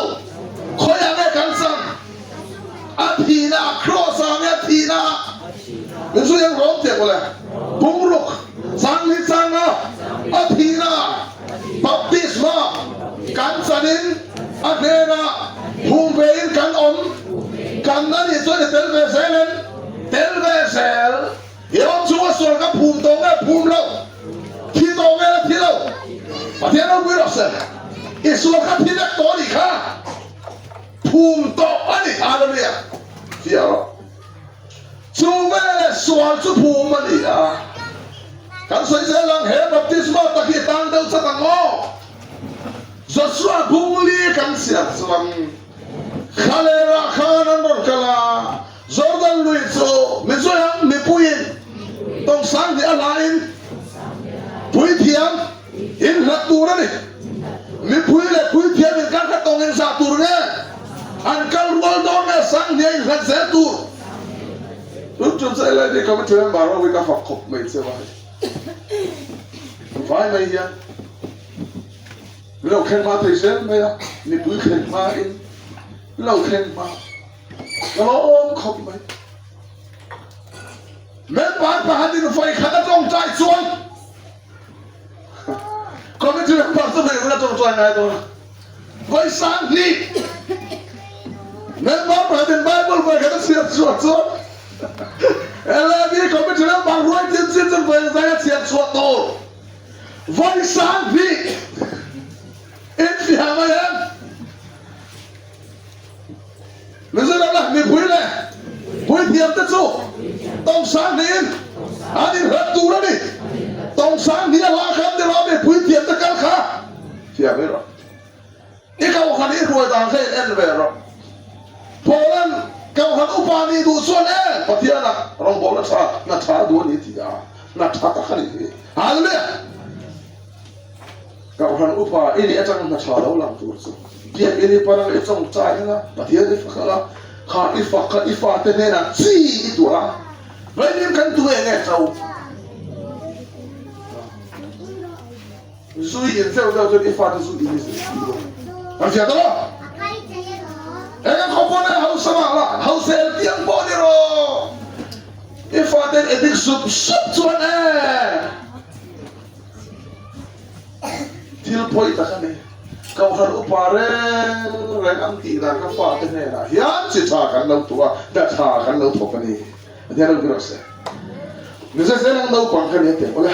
Khawiah nge kan chang? A thihna ah Kraws ah nge a thihna ah? Min chu eng rawm teh mawle. Bungruk chang hi chang a, a thihna ah baptisma kan chanin a hnenah hum ve in kan awm kan a nih chuan i tel ve zel em? Tel ve zel. I awm chunga sual ka phum tawh nge phum lo? Thi tawh nge la thi lo? Pathian ropui rawh se. I sual kha thi vek tawh a nih kha. Phum tawh a ni. Hallelujah! Fiah rawh. Chu veleh sual chu phum a ni a. Kan sawi zel ang, he baptisma tak hi tang deuh chat ang aw. Joshua bungli kan chhiar chuan Khalerah khan an rawn kal a, Jordan lui chu Mizoram mipuiin tawngsang hnih a hlain puithiam In hlat tur a ni. Mipui leh puithiam inkar kha tawng inzah tur nge? An kal rual dawn nge Sanghnia inhlat zel tur? Tun tum chu LID Committee member ho hi ka fak khawp mai che va hei. Vai mai hian min lo thleng hma thei zel mai a, mipui thleng hma in min lo thleng hma. Ka lawm khawp mai. Member pakhat in vawi khat a tawngtai chuan Committee member chu hmei rula tawngtai ngai dawn a. Vawi 2000 member pakhatin Bible vawi khat a chhiar chhuah chuan LAD committee member ruai chin chin chuan vawi zai a chhiar chhuah tur. Vawi 2000 infiah mai em? Mizoram a mipui leh puithiam te chu tawng 2000 in an inhlat tur a ni. Tawng 2000 a hla khan ni lo a mi puithiam te kal kha thiam i rawh. I kohhran i hruai dan kha in en ve rawh. Paula'n kohhran upa nih duh chuan e Pathiana rawngbawlna tha hna tha a duh a ni ti a, hna tha tak a nih hi. Hallelujah! Kohhran upa i nih atanga hna tha lo lang tur chu Biakinn i pan anga i tawngtai anga Pathian i fak anga kha i fak kha i fate hnenah chi i tuah a, Vaimim kan tu eng nge to? Zu i in zeuh zeuh chuan i fate zu in i zir tih lo. Kan hria ta lo. Eng a khaw pawn e hausa mah la, hausa el piang pawh ni rawh. I faten addict sup sup chuan e. Thil pawi tak a ni. Kohhran upa reng reng an tih dan ka fate hnenah hian chi tha kan lo tuah a, hna tha kan lo thawk a ni. Pathian lo rawh se. Mizo zel ang naupang kha ni a teh awle.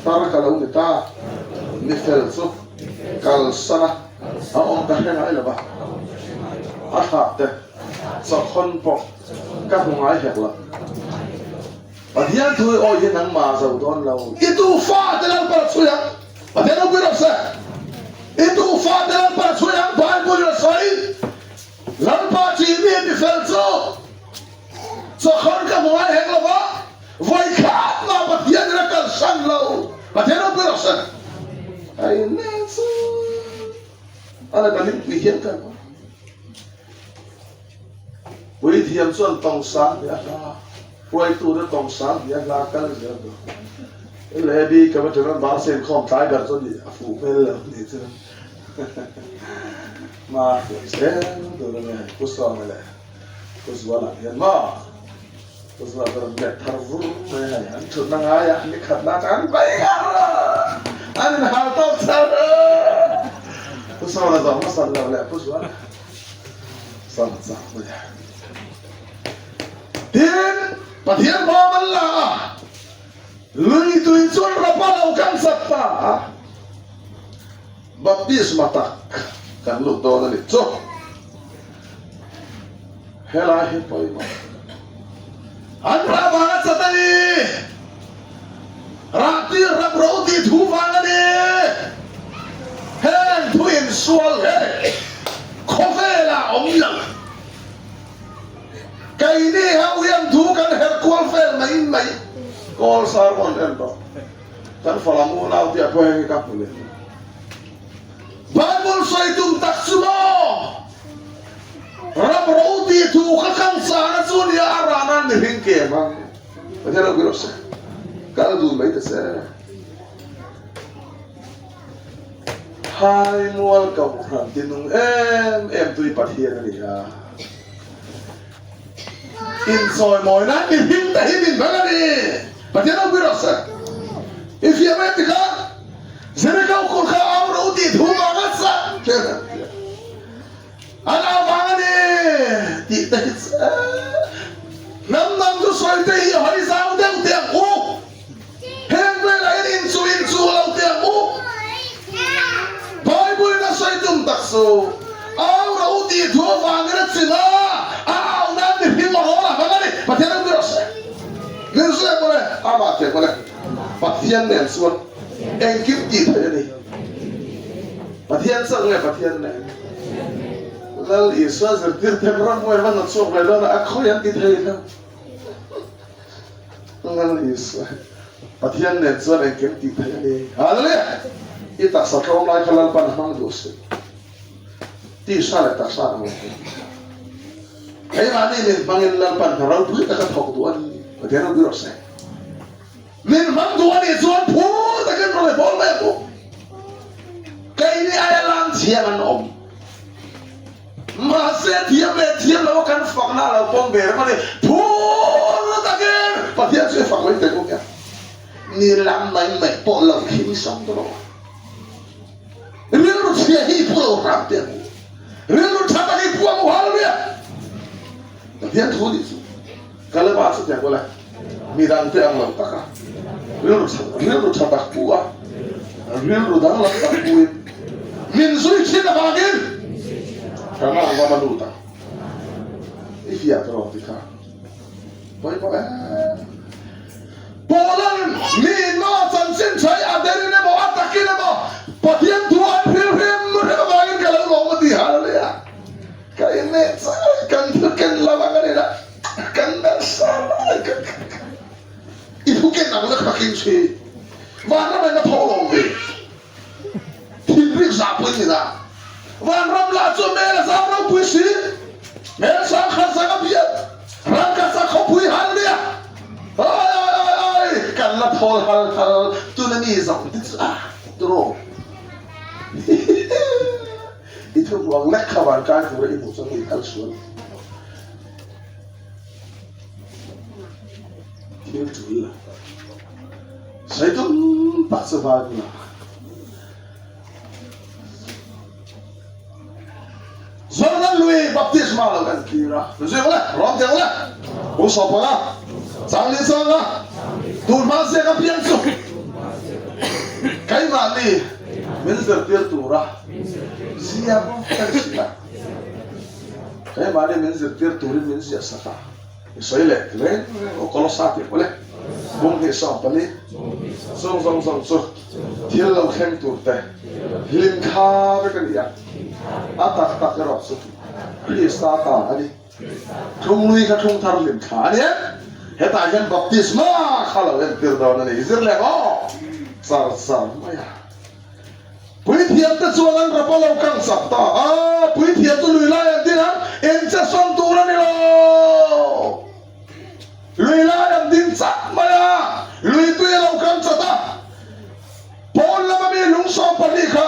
Tar ka lo ni ta. Ni fel chu kalsan a, a awm ka hre ngai lo va. A thlah te chawkhawn pawh ka hmu ngai hek lo. Pathian thu i awi hi nangmah zo dawn lo. I tu fa te Lalpa la chhui ang. Pathian ropui rawh se. I tu fa te Lalpa la chhui ang Bible in a sawi. Lalpa chi mi mi fel chu chawkhawn ka hmu ngai hek lo va, vawi khat mah Pathian in a kalsan lo. Pathian ropui rawh se. Ai ne chu a la ka hlimpui hian ka hmu. Puithiam chuan tawng sang hi a hla, hruaitute tawng sang hi a hla kal zel dawn. LAB Committee ram bar sen khawm tlai ber chu ni a fuh hmel lo ni chu. Ma hruai zel tur a ni Pu Sawma leh Pu Zuala hian maw? Pu Zuala chu rawn let thar vur mai a hei, an thutna ngaiah ni khatna atang an pai ngar a, an inhal tawk char a. Pu Sawma zawh hmasat loh leh Pu Zuala. Tin, Pathian bawm an la a, lui tui chuan rapa lo kan sat ta a, baptisma tak kan lut dawn a ni chu. Helai hi pawimawh. An rah vang a chat a ni. Rah tir rap ro tih thu vang a ni. Heng thu insual hi khawvelah awm lo. Keini ho hian thu kan herh kual vel mai mai. Kawl sermon en rawh. Kan Falam unau tih a pawh heng hi ka hmu leh. Bible sawi tum tak chu maw? Ram ro tih thu kha kan chana chu nia a rana mihring ke hmang. Pathian ropui rawh se. Kal dun mai ta se. Hai mual kohhran ti nung em em tui Pathian a ni a. Insawi mawi nan mihring te hi min hmang a ni. Pathian ropui rawh se. I fiah mai ti kha Jericho kulh kha au ro tih thu vang a sak hian an fiah. An au vang a ni tih te hi chu hnam dang chu sawi te hi hawi zau deuh teh ang u. Heng velah hian inchuh inchuh lo teh ang u. Bible in a sawi tum tak chu au ro tih thu avangin a chim a, a au nan mihring a rawl a hmang a ni. Pathian ropui rawh se. Min zui ang mawle, amah teh mawle. Pathian nen chuan engkim tih theih a ni. Pathian chauh nge Pathian nen? Lal Isua zirtir them ramhuai va nawt chhuak ve dawn a, a khawi an ti thei lo. Lal Isua Pathian nen chuan engkim tih theih a ni. Hallelujah! I taksa tlawm lai kha Lalpan a hmang duh suh. Tisa leh taksa ang lo thei. Keimahni min hmangin Lalpan hna ropui tak a thawk duh a ni. Pathian ropui rawh se. Min hmang duh a nih chuan phur takin rawn i bawl mai ang u. Keini aia lang thiam an awm. Mahse thiam leh thiam lo a kan fakna a lo pawm ve reng a ni. Phur takin Pathian chu i fak mai teh u nia. Ni lam mai mai pawh lo khing sang ta lo. Rilru chhia hi i pu lo hram teh ang u. Rilru tha tak i pu ang u. Hallelujah! Pathian thu nih chu Kaleba chu tiang bawlh a, midangte ang lo tak a, rilru tha rilru tha tak pu a, rilru danglam tak puin min zui thin avangin Kanaan rama lut a, i fiah ta rawh ti kha pawimawh em. Paula'n mi inmaw chanchin tha hi a derin emaw a takin emaw Pathian thu an hril hrim hrim avangin ka lo lawm a ti hallelujah. Ka inneih chai kan thu ken lo ang a ni la, kan nasa lai ka i thu ken ang la kha king si. Vanram in a thaw lo ve. ropui ni na. Vanram lah chu mel a zau ropui si. Mel sang khat zang a bial. Rangkachak khawpui hal nia. Oi oi oi oi kan la thawl hal hal tuna mi zawng te chu a turaw. I thu ruang lek kha van kai tura i hmuh chuan i kal sual. Thil tul lo. Sawi tum tak chu Bible ah. Jordan lui baptisma lo kan tir a. Zui le, rawm teng le. U sawp anga, chang li chang a. Tun hma ziak a piang chu. Keimahni min zirtir tura ziak kan si a. Keimahni min zirtir turin min ziah sak a. I sawi leh reng reng aw Kolosa tih pawh le. Bung hnih 14 zawng zawng zawng chu thil lo thleng tur te hlim kha vek a ni a. A tak tak erawh chu Krista ta a ni. Thunglui kha thung thar hlim thla a ni em? Hetah hian baptisma kha lo entir dawn a ni. I zir leh aw char char mai a. Puithiam te chuan an rap a lo kang chak ta a, puithiam chu lui lai an ding a, in che sawn tur a ni lo. Lui lai an ding chak mai a, lui tui a lo kang chat a. Pawn lama mi lung 12 kha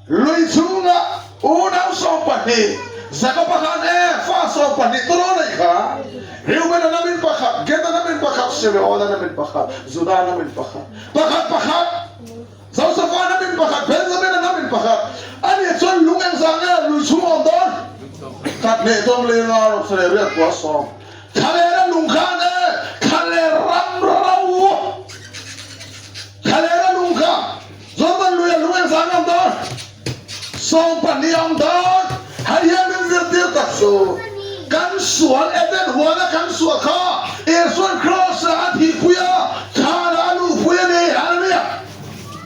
lui chhunga unau 12, Jakoba khan e fa 12 turaw nei kha, Reuben-a namin pakhat, Gad-a namin pakhat, Simeon-a namin pakhat, Judah-a namin pakhat, pakhat pakhat. Josefa namin pakhat, Benjamina namin pakhat, ani chuan lung engzah nge lui chhung a awm dawn? Khat hnih dawm leh nga rawk saw leh riat kua sawm. Thlalera lung kha nge thlaler ram ro? Thlalera lung kha Jordan luia lung engzah nge awm dawn? 12 a awm dawn. Hei hian min zirtir tak chu kan sual Eden huana kan sual kha Isuan Kraws-ah a thihpui a, thlanah a luhpui a ni. Hallelujah!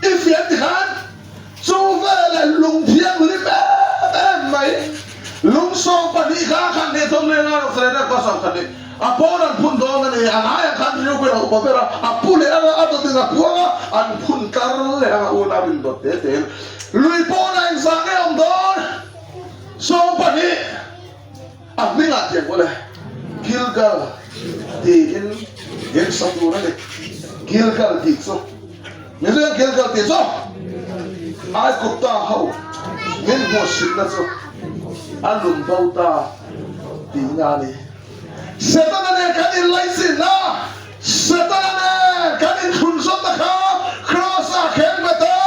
I fian ti khan chu veleh lung thianghlim em em mai lung 12 kha khan hnih thawm leh nga rawh sawi rek kua sawm khat nih a pawn an phun dawn a ni. A ngaiah khan Reuben a upa ber a, a pu leh a a dawt in a puang a, an phun tlar leh ang a unau in dawt te tein lui pawnah engzah nge awm dawn? 12 a hmingah tiang pawh le Gilgal tiin in sa tur a ni. Gilgal tih chu Mizoram Gilgal tih chu Aigupta ho min hmuhsitna chu a lum bo ta tihna a ni. Setana nen kan inlaichinna, Setana nen kan inthlunzawmna kha Kraws-ah khen bet a,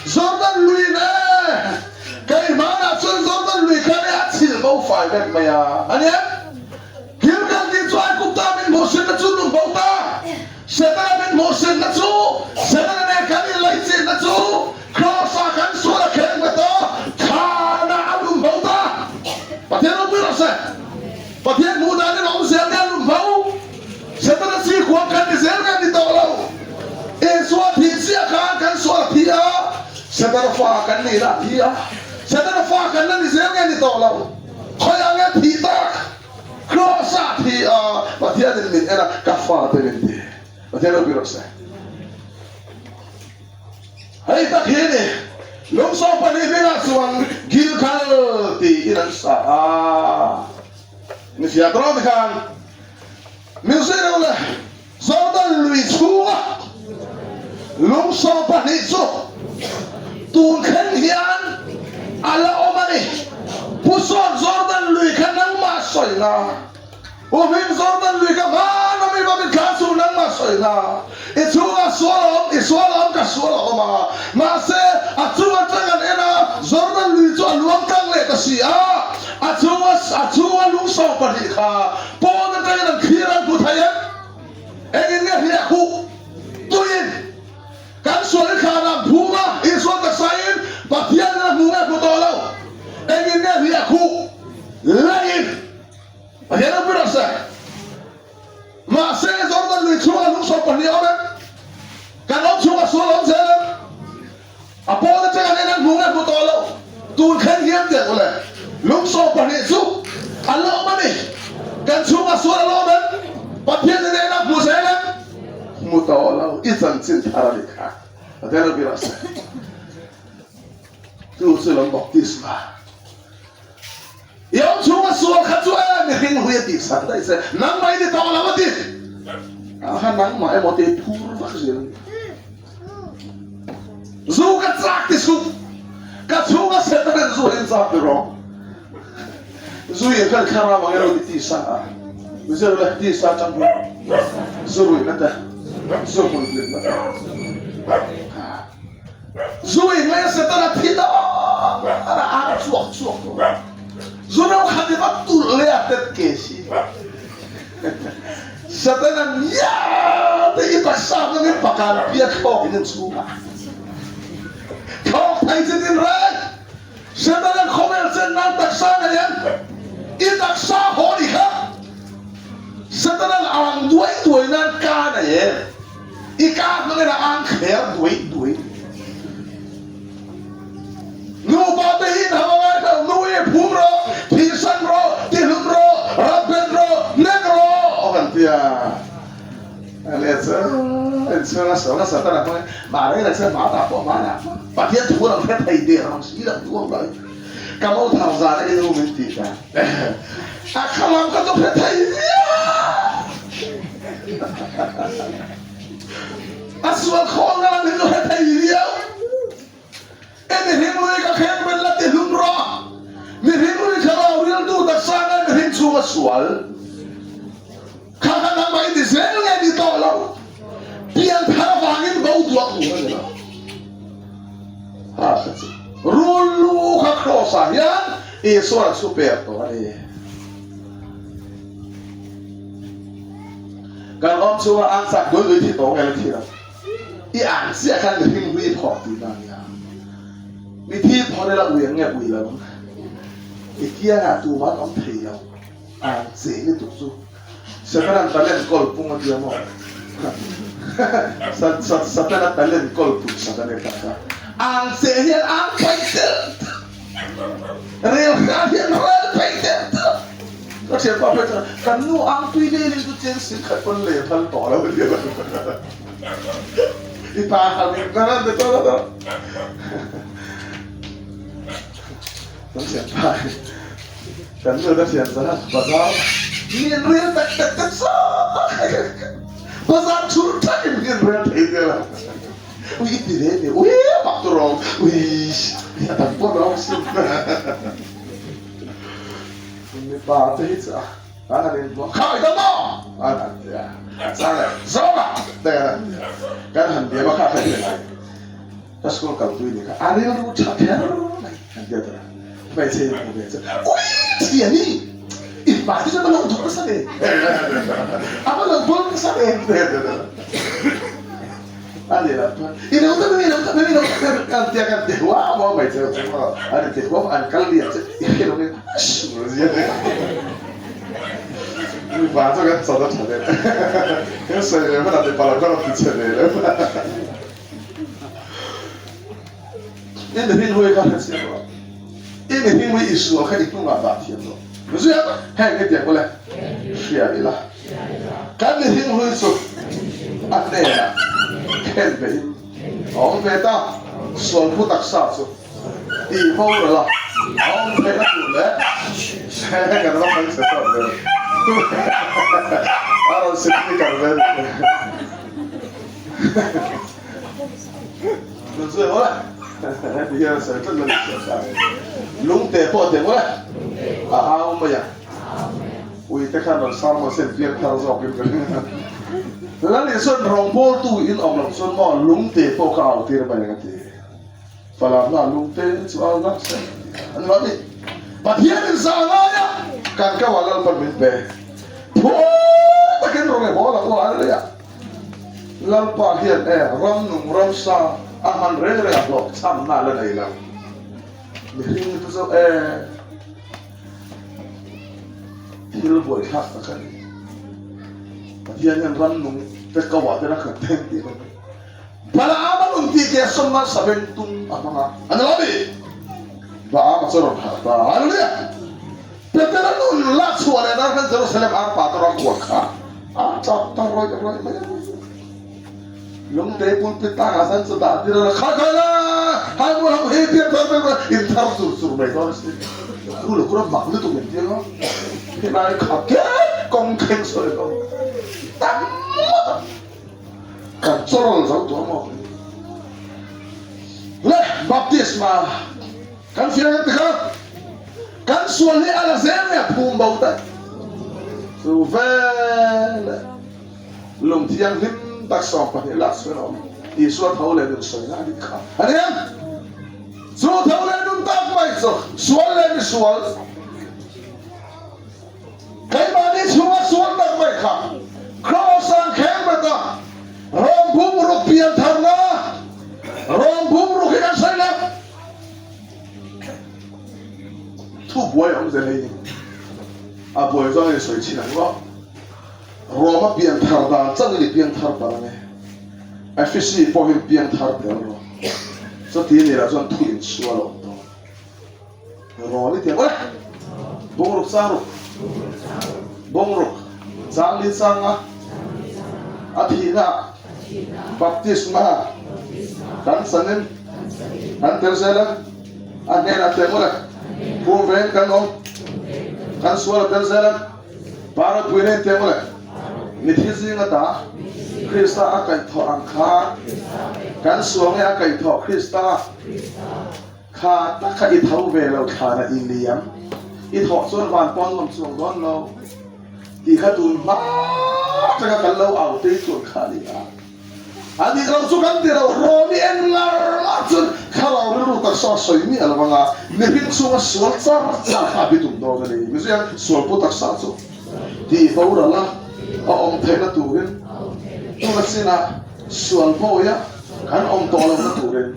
Jordan lui nen keimahna chuan Jordan lui kha nia a chhilh bo fai vek mai a, a ni em? Gilgal tih chu Aigupta min hmuhsitna chu lum bo ta, Setana min hmuhsitna chu, Setana nen kan inlaichinna chu Kraws-ah kan sual a khen bet a, thlanah a lum bo ta. Pathian ropui rawh se. Pathian hmuh danin a awm zel nge a lum bo? Setana chi khuang kan ni zel nge ni tawh lo? Isua thih chiah khan kan sual a thi a, Setana fa kan nihna a thi a, Setana fa kan la ni zel nge ni tawh lo? Khawiah nge thih tak? Kraws-ah a thi a, Pathianin min en a, ka fate min ti. Pathian ropui rawh se. Hei tak hi ni, lung 12 hmingah chuan Gilgal tiin an sa a. Ni fiah tawh ti khan min zui lo le, Jordan lui chhunga lung 12 chu tun thleng hian a la awm a ni. Pu Sawn Jordan lui kha nangmah sawi la. U Hming Jordan lui ka hman a mi va min thlah chu nangmah sawi la. I chhungah sual a awm, i sual a awm, ka sual a awm a. Mahse, a chung atang an en a, Jordan lui chu a luang tlang leh ta si a. A chunga, a chhunga lung 12 kha pawn atangin an thlir a, an hmu thei em? Engin nge hliah khuh? Tuiin. Kan sual i thlanah phum a, Isua taksain Pathianin a hmu nge hmu tawh lo? Engin nge hliah khuh? Leiin. Pathian ropui rawh se. Mahse Jordan lui chhunga lung 12 a awm em? Kan awm chhunga sual a awm zel em? A pawn atanga nen an hmu nge hmu tawh lo. Tun thleng hian teh ule lung 12 chu a la awm a ni. Kan chhunga sual a la awm em? Pathian in en a hmu zel em? Hmu tawh lo. I chanchin thar a ni kha. Pathian ropui rawh se. Chu chu lam baptisma. I awm chhunga sual kha chu e mihring hui a tih sak daih che, nangmah i ni tawh lo a ti. Ah kha nangmah emaw tih phur vak zel a ni. Zu ka chak ti suh, ka chhunga Satan in zu in chak ti rawh. Zu in khan thlarau ang emaw ti tisa a, Mizo le tisa atang hian zu ruihna te, zu hmunhlimna te. Zu in ngai a Setana thi dawn a ang chhuak chhuak tawh a. Zu no khat i va tulh leh a tet ke si. Setana nia te i taksa hmangin pakan pia thlawk in in chhung a. Thlawk thei chi tin reng. Setana khawvel chen nan taksa nei an i taksa haw ni kha. Setana'n ang duai duai nan ka nei em? I ka hmangin a ang kher duai duai. Nupa te hi in hau angai lo, nu i phum rawh, thihsan rawh, tihlum rawh, rap bet rawh, nek rawh aw kan ti a. Ale chu inchhung a sawn a Satana hmangin mah reng reng se hmanah pawh hmanah pawh Pathian thu an hre thei der ang si lo duang lo ka mo thar zan a inu min tih dan a khalam ka chu hre thei viau a sual khawl na lam hi chu hre thei viau e mihring lui ka kheng ben la ti hlum rawh mihring lui thlarau riltu taksa ngai mihring chhung a sual Kha kha nangmah i ti zel nge ni tawh lo? Pianthar avangin bo duak tur a ni lo. Ha kha chu rul lu kha cross ah hian Isua a chhu per tawh a ni. Kan awm chhunga ang chak dui dui thi tawh nge la thi lo. I ang chiah khan mihring hlui phawrh tihna a nia. Mithi phawrh ila ui ang nge ui lo ang. I kiangah tumah an awm thei lo. Ang che lutuk chu Satanan talent kawl pung a tia maw? Satana talent kawl pun sak a ni tak a. Ang che hian ang paih tel rel hran hian rel paih tel tel. Ka thianpa phei chuan kan nu ang tui lel in chu cheng sing khat pawn lei a phal tawh lo a tia. I pa kha min hman an ti tawh lo. Kan thianpa hi kan nu ka thian zan a bazar min rel tak tak tak zawk bazar chhur thakin min rel thei zel a ui i ti ve ni ui a mak tur awm ui a tam pawh lo sin mipa te hi chu a an han inhmuh khai ta maw an han ti a chang leh zawng a te an han ti a kan han biam a kha kha i ngai Ka school kal tui ni kha a rilru tha kher mai kan tia ta hmeichhe in hmu ve chu ui thiani i hmai te chu a va lo duh nasa ve a va lo bawl nasa ve a ni lo chuan i lo ta i lo ta i lo ta kan tia kan ti huam huam mai chu chu an ti huam an kal lian chu i hre lo nge zia mi pa chu kan chawt a tha deuh kan sawi ve hmanah mipa lo kan rawn ti chhe ve lo. I mihring hlui kha hre chiang rawh. I mihring hlui Isua kha i hnungah dah thiam rawh. Ziak heng i tiang ule hria ila. Kan mihring hlui chu a hnenah khen behin a awm ve ta. Sual phu taksa chu tih boral a a awm theihna tur leh kan va hmang chhe tawh ve. A rawn speaker ve. Lungte pawh teh mawle a au mai a, ui te khan rawn sermon sen piang thar zawk in ka ring a. Lal Isuan rawngbawltu in awm loh chuan maw lungte pawh kha au tir mai ang a ti. Falam hna lungte chu au ngam se an lo ni. Pathian in zah ngai a, kan kau ah Lalpan min pe. Phuah takin rawn i haw ang u hallelujah. Lalpa hian e ram nung ramsa a hman reng reng a hlawh chhamna la nei lo. Mihring te chu e thil buaithlak tak a ni. Pathian hian ram nung te ko ah ten a khat theng tih lo. Balaam a nun tih te sawmna sabeng tum a hmang a. A ni lo mi? Balaam a chu rawn harh ta. Hallelujah! Petera nun lak chhuah leh nan khan Jerusalem arpa te ram kual kha a chak ta rawih rawih mai a ni. Lungte pulpit tangah khan chu dah tir a la kha kha la! Thaimual ho hei pian thar vek rawh in thar chur chur mai dawn asin. Khu lo kura mak lutuk in tia ngawt. Helai kha kek kawng thleng sawi lo. Tam ngawt ang. Kan chawrawl zo tawh maw? Le baptisma kan fiah kan ti kha kan sual hi a la zel nge a phum bo daih. Chu veleh lung thianghlim tak 12 lak chhuan a awm. Isua tho leh nun sawina a nih kha. A ni em? Chu tho leh nun tak mai chu sual leh misual. Keimahni chhunga sual tak mai kha Kraws-a'n kheng bet a, rawng bum ruk pian tharna, rawng bum ruk hi kan sawi leh. Thu buai a awm zel hei ni. A buai zawng in sawi chin ang maw? Roma pian thar dan chauh in i piang thar palh ang e. Efesi pawh hian piang thar tel rawh. Chuti ni lah chuan thu insual a awm dawn. Rawn i ti ang e. Bungruk chang ruk. Bungruk chang li chang a. A thihna baptisma kan chanin kan tel zel a. A hnenah tel mawle. Phum veng kan awm. Kan sual a tel zel a. Pa ropui nen tel mawle. Mithi zinga ta Krista a kaihthawh ang kha kan sual nge a kaihthawh Krista. Kha tak kha i tho ve lo thlan a i liam i thawh chuan van pawn nuam chuang dawn lo tih kha tun hma atanga kan lo au tei chuan kha a ni a. A nih loh chu kan ti lo, rawn i en ngar ngar chuan thlarau rilru taksa sawi miah lo anga mihring chhunga sual char char kha a bi tum dawn a ni. Mizo hian sual pu taksa chu tih boral a a awm theihna turin tuna chinah sual bawi a Kan awm tawh lohna turin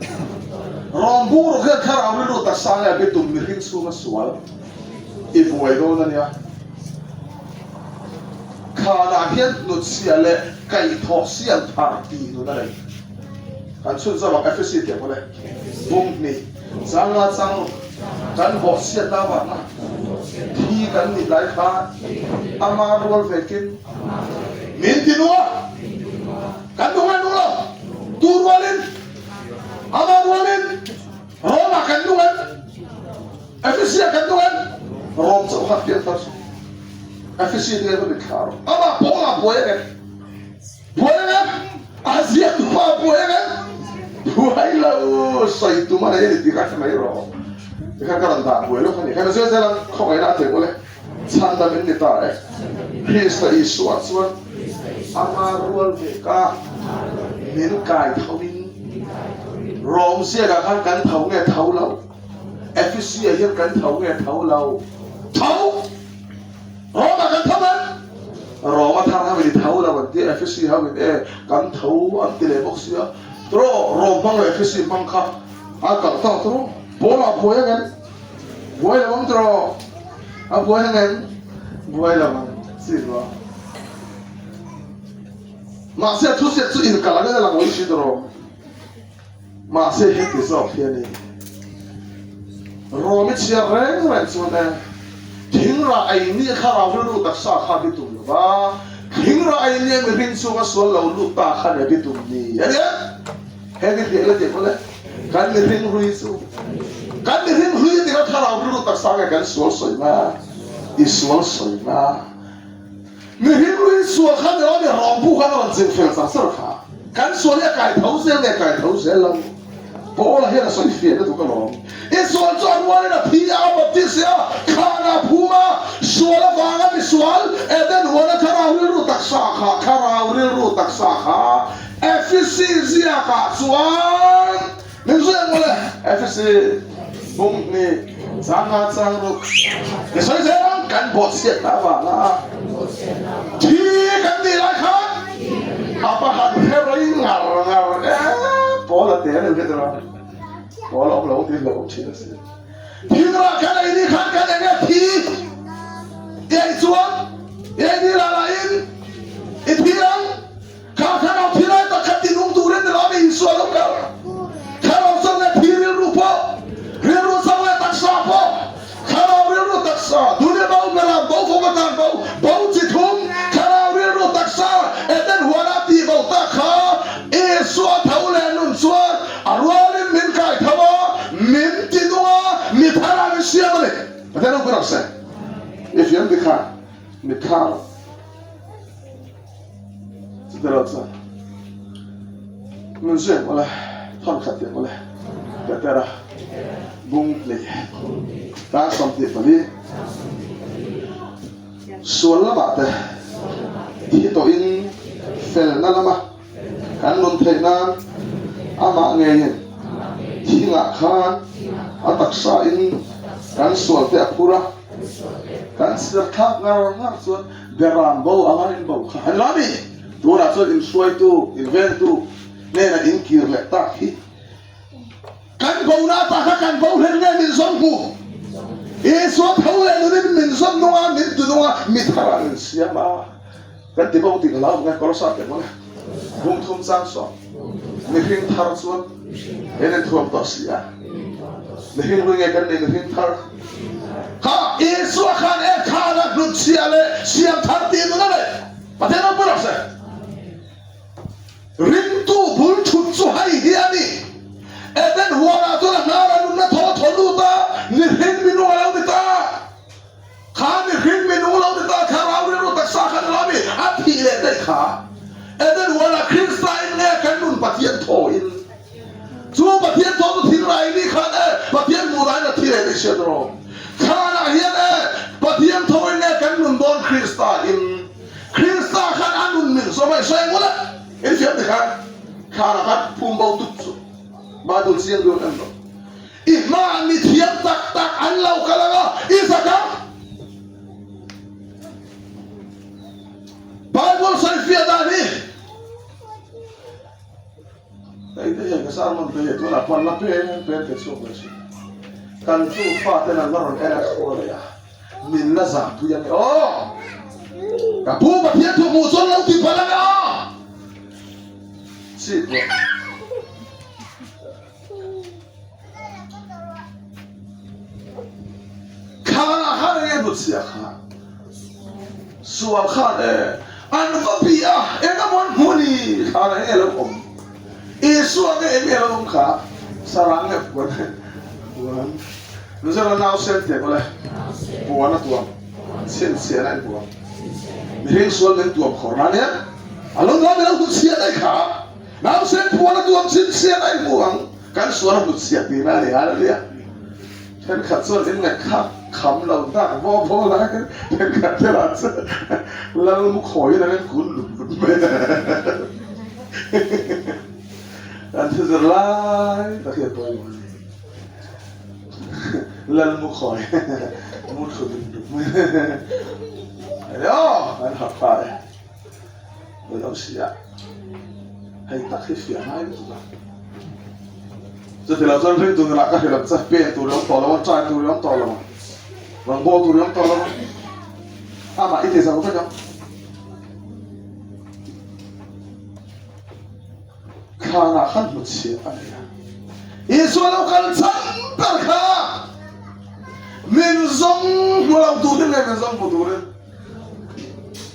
rawn bur rawh hian thlarau rilru taksa nge a bitum mihring chhunga sual i buai dawn a nia. Khanah hian hnutchhiah leh kaihthawh siam thar tih nun a nei. Kan chhun zawk ang Efesi tih ang awle. Bung hnih changa chang ruk kan bawhchhiatna avanga thi kan nih lai khan ama rual vekin min ti nung a. Kan nung e nung lo, tu rualin, ama rualin, Rome ah kan nung em? Efesi ah kan nung em? Rome chauh kha pian thar su. Efesi te hian min thlah rawh. Amah Paul ah buai ang em? Buai ang em? A ziak tu pa buai ang em? Buai lo, sawi tum a nei a ni tih kha hre mai rawh. Tikhan ka rawn dah buai lawk a ni. Kha zel zel ang khawngaihna a thei mawle. Chhandam in ni ta e. Krista Isua chuan ama rual ve ka min kai tho in Rom ziakah khan kan tho nge tho lo? Efesi ah hian kan tho nge tho lo? Tho! Rom ah kan tho em? Rom a thar ho in i tho lo an ti a, Efesi ho in e kan tho an ti leh bawk sia. Tawh Rom hmang leh Efesi hmang kha a kalh ta tawh. Paul ah buai ang em? Buai lo ang tawh. A buai ang em? Buai lo ang. Chi lo. Mahse a thuziak chu inkal angin a lang lo si tawh. Mahse heti zawk hi a ni. Rawm i chhiar reng reng chuan e, thingrah ei ni thlarau rilru taksa kha bi tum lo va, thingrah ei ni a mihring chunga sual lo lut ta kha ne bi tum ni a ni em? Heng hi hliah la tih mawle. Kan mihring hlui chu kan mihring hlui tir a thlarau rilru taksa nge kan sual sawina i sual sawina mihring hlui sual kha ni lo ni rawng bu khan a rawn ching fel char char kha kan sual hi a kai tho zel nge kai tho zel lo Paula hian a sawi fiah lutuk alawm i sual chu a rualin a thi a baptist a khana phum a sual avanga misual Eden huana thlarau rilru taksa kha thlarau rilru taksa kha Efesi ziakah chuan min zui ang mawle. Efesi bung hnih changa chang ruk i sawi zel ang kan bawhchhiatna avanga thi kan tih lai khan a pakhat hre rei ngar ngar e Paul a te a ni hriat rawh Paul a awm lo tih hlauh awm thin a si. Thingrah kan ei ni khan kan eng nge thi i ei chuan i ei ni lah lahin i thi ang. Kha thlarau thi lai tak kha tinung turin ni lo mi Isua lo kal. Thlarau chauh leh thi rilru pawh, rilru chauh leh taksa pawh, thlarau rilru taksa, dunia bo beram bo fawm atan bo, bo chi thum, thlarau rilru taksa, Eden huana tih bo tak kha Isua tho leh nun chuan a rualin min kai tho a. Pathian ropui rawh se. I fiam ti kha mitthla Chutah erawh chuan min zui ang ule, thawn khat tih ang ule, Petera bung hnih tan 24 sual lamah te thi tawhin felna lama kan nun theih nan amah ngeiin thingah khan a taksa in kan sual te a phur a, kan chhiar thlak ngar ngar chuan Beram bo anga in bo kha an la ni. Tunah chuan inhruaitu, invengtu hnenah inkir leh tak hi kan bona ta kha kan bo hlen nge min zawm hmu. Isua tho leh nunin min zawm nung a, min ti nung a, mi tharah min siam a. Kan ti bo tih ka hlau nge Kolosa teh mawle. Bung thum chang sawm. Mihring thar chuan en en thuam tawh si a. Mihring hlui nge kan nih mihring thar? Kha Isua khan e khan a hlut chhia leh siam thar tih nun a nei. Pathian ropui rawh se. Ringtu bul thut chu hei hi a ni. Eden huanah chuan a hnar a nunna thaw thaw lut a, mihring minung a lo ni ta. Kha mihring minung lo ni ta thlarau rilru taksa kha ni lo mi a thih leh daih kha. Eden huanah Krista in nge kan nun Pathian thaw in chu Pathian thaw chu thil rai ni khan e Pathian hmuh dahin a thi leh daih sia tawh. Thlanah hian e Pathian thaw in nge kan nun dawn Krista in Krista khan a nun min zawm a i sawi ang ula in fiam ti khan thlanah khan phum bo tup chu Bible chiang dawn em lo. I hmaah mi thiam tak tak an lo kal ang a, i zak ang. Bible sawifiah dan hi hei te hian ka sermon te hi tunah pawh an la pen pen te chhuak leh thin. Kan tu faten an la rawn en a khaw leh a, min la zahpui ang e aw. Ka pu Pathian thu hmuh chuan lo ti palh ang e aw. Chip rawh. Thlanah khan enge hlut chhia kha sual khan e an va bi a eng emaw an hmu ni thlanah enge lo awm Isua nge enge lo awm kha sarang nge puan puan Mizoram nausen teh pawh le puan a tuam chhinchhiahna in tuam mihring sual min tuam khawr nan hian a lo nuam i lo hlut chhia daih kha. Nausen puan a tuam chhinchhiat a inhmu ang, kan sual a hlut chhiat tihna a ni hallelujah. Thenkhat chuan in ngaihkhak kham lo dak vaw vaw lai thenkhat te lah chu lal mu khawiin an en kun lut lut mai a. Kan thu zir lai tak hi a pawimawh a ni. Lal mu khawi mu thlu lut lut mai a ni aw kan harh ta e. Awih lo si a, hei tak hi fiah ngai lutuk a. Chuti lo chuan ringtu nunah ka hrilh ang che, pen tur i awm tawh lo a, try tur i awm tawh lo a, rawn bawl tur i awm tawh lo a, amah i ti zo vek ang. Thlanah khan hmuchhiat a nei a, Isua lo kal chhan ber kha min zawng hmu lo turin nge min zawng hmu turin?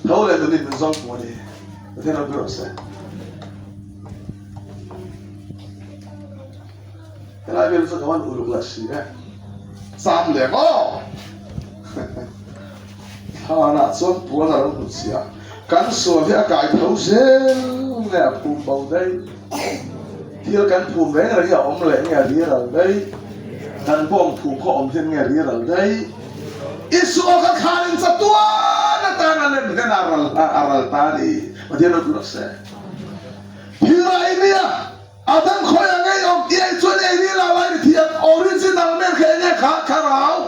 Tho leh nunin min zawng hmu a ni. Pathian ropui rawh se. Helai vel chu ka van uluk leh si e. Sam leh maw? Thlanah chuan puan a lo hnutchhiah a, kan sual hi a kai tho zel nge a phum bo daih? Thil kan phum reng reng hi a awm leh nge a riral daih? Kan bawng phum khaw awm hian nge a riral daih? Isua kha khanin chatuan atan a lem hlen a ral a ral ta a ni. Pathian ropui rawh se. Thil rai nia A dang khawi ang ei awm tih ai chuan ei ril ah lai ni thiam original men kha enge kha thlarau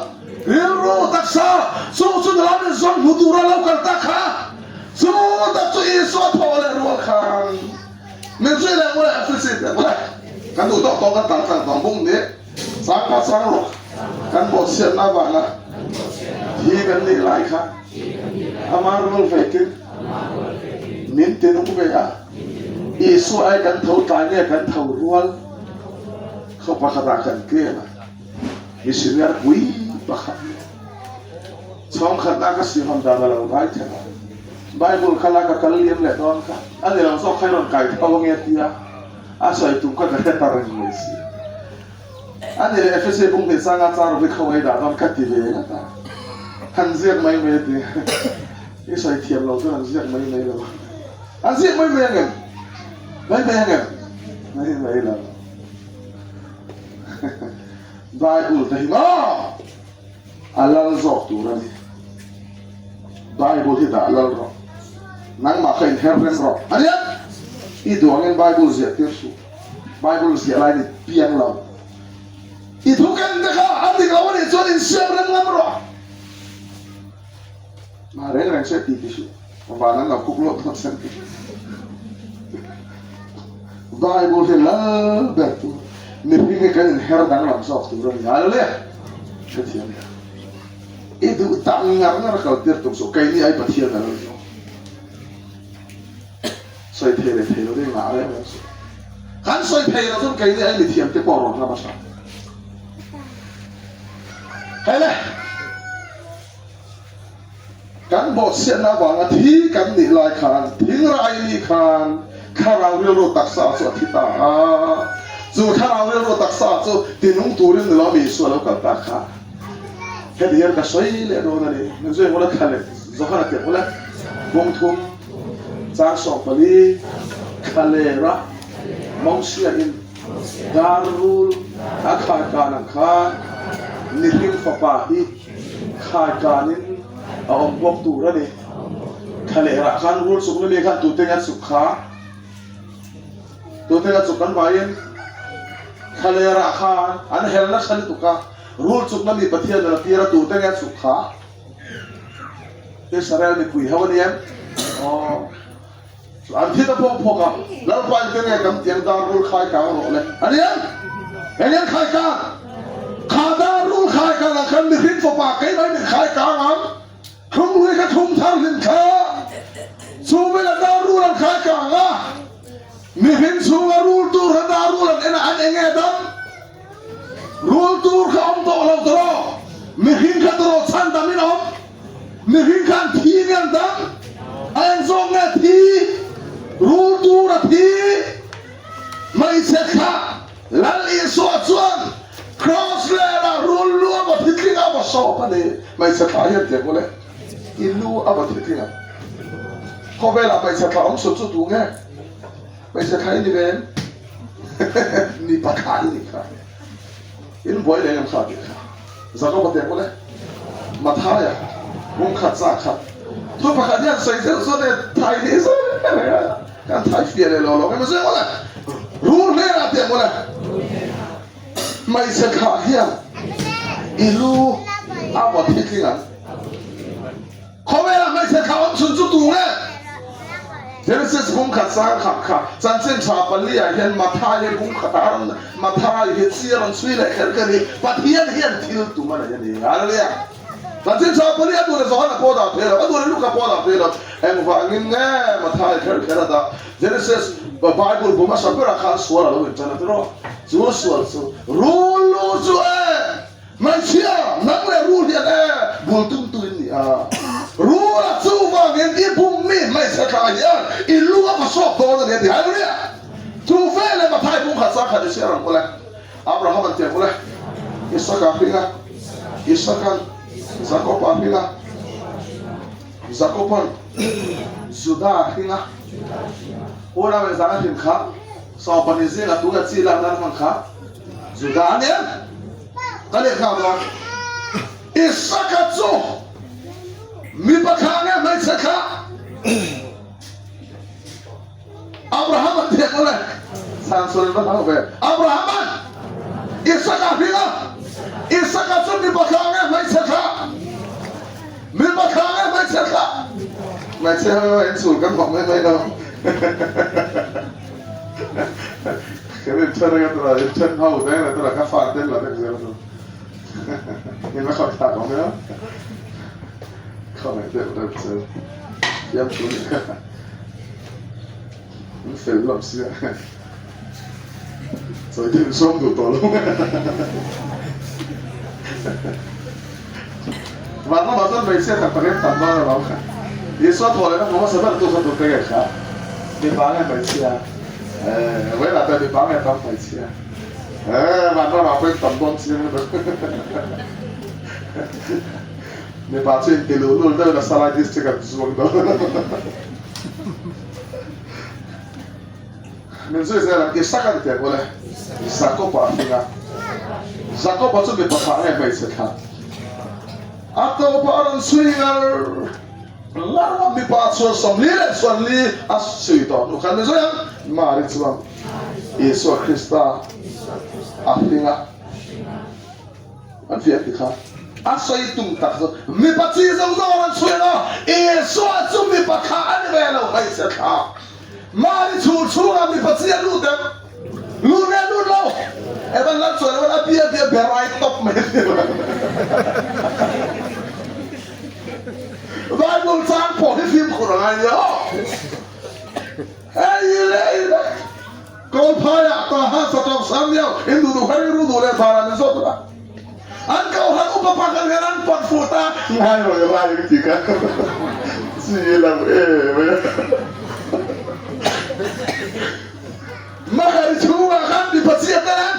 rilru taksa chu chu nula min zawng hmu tura lo kal ta kha chu tak chu Isua thawh leh rual khan min zui leh ngawih a frisi teh mawle kan duh tawk tawk kan tal tlang tawng bung ni chang pa chang rawh kan bawhchhiatna avanga hi kan nih lai kha ama rual veitin min tinung ve a. Isua ai kan tho tlai nge kan tho rual khaw pakhatah kan tlem a, missionary pui pakhat nen chhawngkhatna ka siam dan a lo ngai thei a, Bible kha la ka kal liam leh dawn kha a ni lo zawk kha i rawn kai tho ange tia a sawi tum kha ka hre ta reng mai si. A ni leh Efese bung hnih changa char ri kho ei dah dawn ka ti ve ngat a. Han ziak mai mai a ti. I sawi thiam lo chuan an ziak mai mai lo. An ziak mai mai angem? Mai mai angem? Mai mai lo. Bible te hi maw a lal zawk tur a ni. Bible hi dah lal rawh. Nangmah kha inher reng rawh. A nia! I duh angin Bible ziah tir suh. Bible ziah lai ni piang lo. I thu ken te kha a dik lo a nih chuan insiam reng ngam rawh. Mah reng reng se ti ti suh. Van an lo kuk lawt lawt sen. Bible hi lal ber tur mihring hi kan inher danglam zawk tur a ni. Hallelujah! Hrethiam nia. I duh tak ngar ngar a kal tir tum suh. Keini ai Pathian a lal zawk. Sawi thei leh thei lo te ngah reng reng suh. Kan sawi thei lo chuan keini ai mithiam te pawh rawn ram a hram. Hei le! Kan bawhchhiatna avanga thi kan nih lai khan, thingrai nih khan thlarau rilru taksa chu a thi ta a. Chu thlarau rilru taksa chu tinung turin ni lo mi Isua lo kal ta kha. Heti hian ka sawi leh dawn a ni. Min zui ngawt a thla leh Johana tih ang ule. Bung thum, chang 14, thla lera Mosia-in dar rul a khai kan ang khan mihring fapa hi Khai kanin a awm bawk tur a ni. Thla leh rah khan rul chuk na mi khan tute nge a chuk kha? Tute nge a chuk kan vaiin? Thla leh rah khan an hel nasa lutuk a, rul chuk na mi Pathian a la tir a, tute nge a chuk kha? Israel mipui ho a ni em? Aw. An thi ta phawk phawk a, Lalpa in kenge kan tiang dar rul khai kang rawh le. A ni em? Eng eng khai kang? Kha dar rul khai kang ah khan mihring fapa keimah in min khai kang ang. Thlung lui kha thlung thar hlim kha. Chu vela dar rul an khai kang a, mihring chhunga rul tur kha dar rul an en a, an enge dam? Rul tur kha awm tawh lo tawh. Mihring kha tawh chhan dam in awm. Mihring khan thi nge an dam? A eng zawk nge thi? Rul tur a thi. Hmeichhe thlah Lal Isua chuan Kraws lehlah rul lu a va thi tling a, a va sawp a ni. Hmeichhe thlah hian tiang ule, i lu a va thi tling ang. Khawvelah hmeichhe thlah awm suh chu tu nge? Hmeichhe thlah i ni ve em? Mipa thlah i nih kha. In buai leh ngam kha tih kha Jakoba te pawh le Mathaia bung khat za khat thu pakhat hian sawi zeuh zawt e thai ni zeuh reng a kan thai fiah leh lo lo emaw zeuh le rul hnenah tih ang le hmeichhe thlah hian i lu a vaw thi tling ang. Khawvela hmeichhe thla awm chhun chu tu nge? Genesis bung khat sang khat kha chanchin tha pali ah hian Mathai hi bung khat ah rawn Mathai hi chi a rawn chhui leh kher kher hi Pathian hian thil tum a nei a ni. Hallelujah! Chanchin tha pali a duh leh Johana pawh dah phei lo, a duh leh Luka pawh dah phei lo. Engvangin nge Mathai kher kher a dah? Genesis Bible bu hmasa berah khan sual a lo intan a tiraw? Chu sual chu rul lu chu e! Hmeichhia, nang leh rul hian e bul tum tu in ni a. Rul a chu vangin i bum mi hmeichhe thla hian i lu a va sawk dawn a ni a ti. Hallelujah! Chu ve leh Mathai bung khat sang khat i chhiar ang pawh le. Abraham an ti ang pawh le. Isaka hring a, Isakan Jakob-a hring a, Jakob-an Juda hring a. Unau in zang a hrin kha, 12 zinga tunge chi lak nan hmang kha. Juda a nia ka leh nghal dawn. Isaka chu mipa thla nge hmeichhe thla? Abraham an thiam awle. Chhan sual in va hlau ve. Abraham an Isaka hring a. Isaka chu mipa thla nge hmeichhe thla? Mipa thla nge hmeichhe thla? Hmeichhe ho in chhul kan hmang mai mai lo. Kan inthen reng a tura inthen ho deng leh tura ka fa ten la vek zel chu in la khawih thlak awm em khawngaih deuh deuh chu fiam thu ni kha in fel hlawm sia sawi thil in sawm duh tawh lo van lamah chuan hmeichhia tak tak in tam dawn alo Isua thawh lehna hmu hmasa ber tu kha tute nge kha mipa nge hmeichhia. Vawilah pawh mipa nge tam hmeichhia. Eh, vanram ah pawhin tam dawn chiang lutuk. Mipa chu inti luhlul deuhin a Salai district an zuang dawn. Min zui zel ang, Isaka ni teh bawlh e. Jakob-a a hring a. Jakob-a chu mipa thlah nge hmeichhe thlah? A tawpah a rawn chhui ngar ngar a, mipa chuan 40 leh 40 a chhui tawh hnu khan min zui ang. Mari chuan Isua Krista a hring a. An fiah ti kha a sawi tum tak chu mipa chi zawng zawng a rawn chhui ang a, Isua chu mipa thlah a ni ve lo, hmeichhe thlah. Mahni chhur chhungah mipa chi a lut em? Lut nge lut lo? Evan lal chuan evan a bia bia ber ai tawp mai a ti lo. Bible chang pawh hi fimkhur a ngai nia aw. Hei le hei le. Kawlphaiah Taha Satawk Sangliau in duh duh kha rilru duh leh vanah min zawt a. An kohhran upa pakhat hian an pawt fuh ta. Ngai rawih rai ang tih kha chi lo em a. Mahei chhungah khan mipa chiat a nen.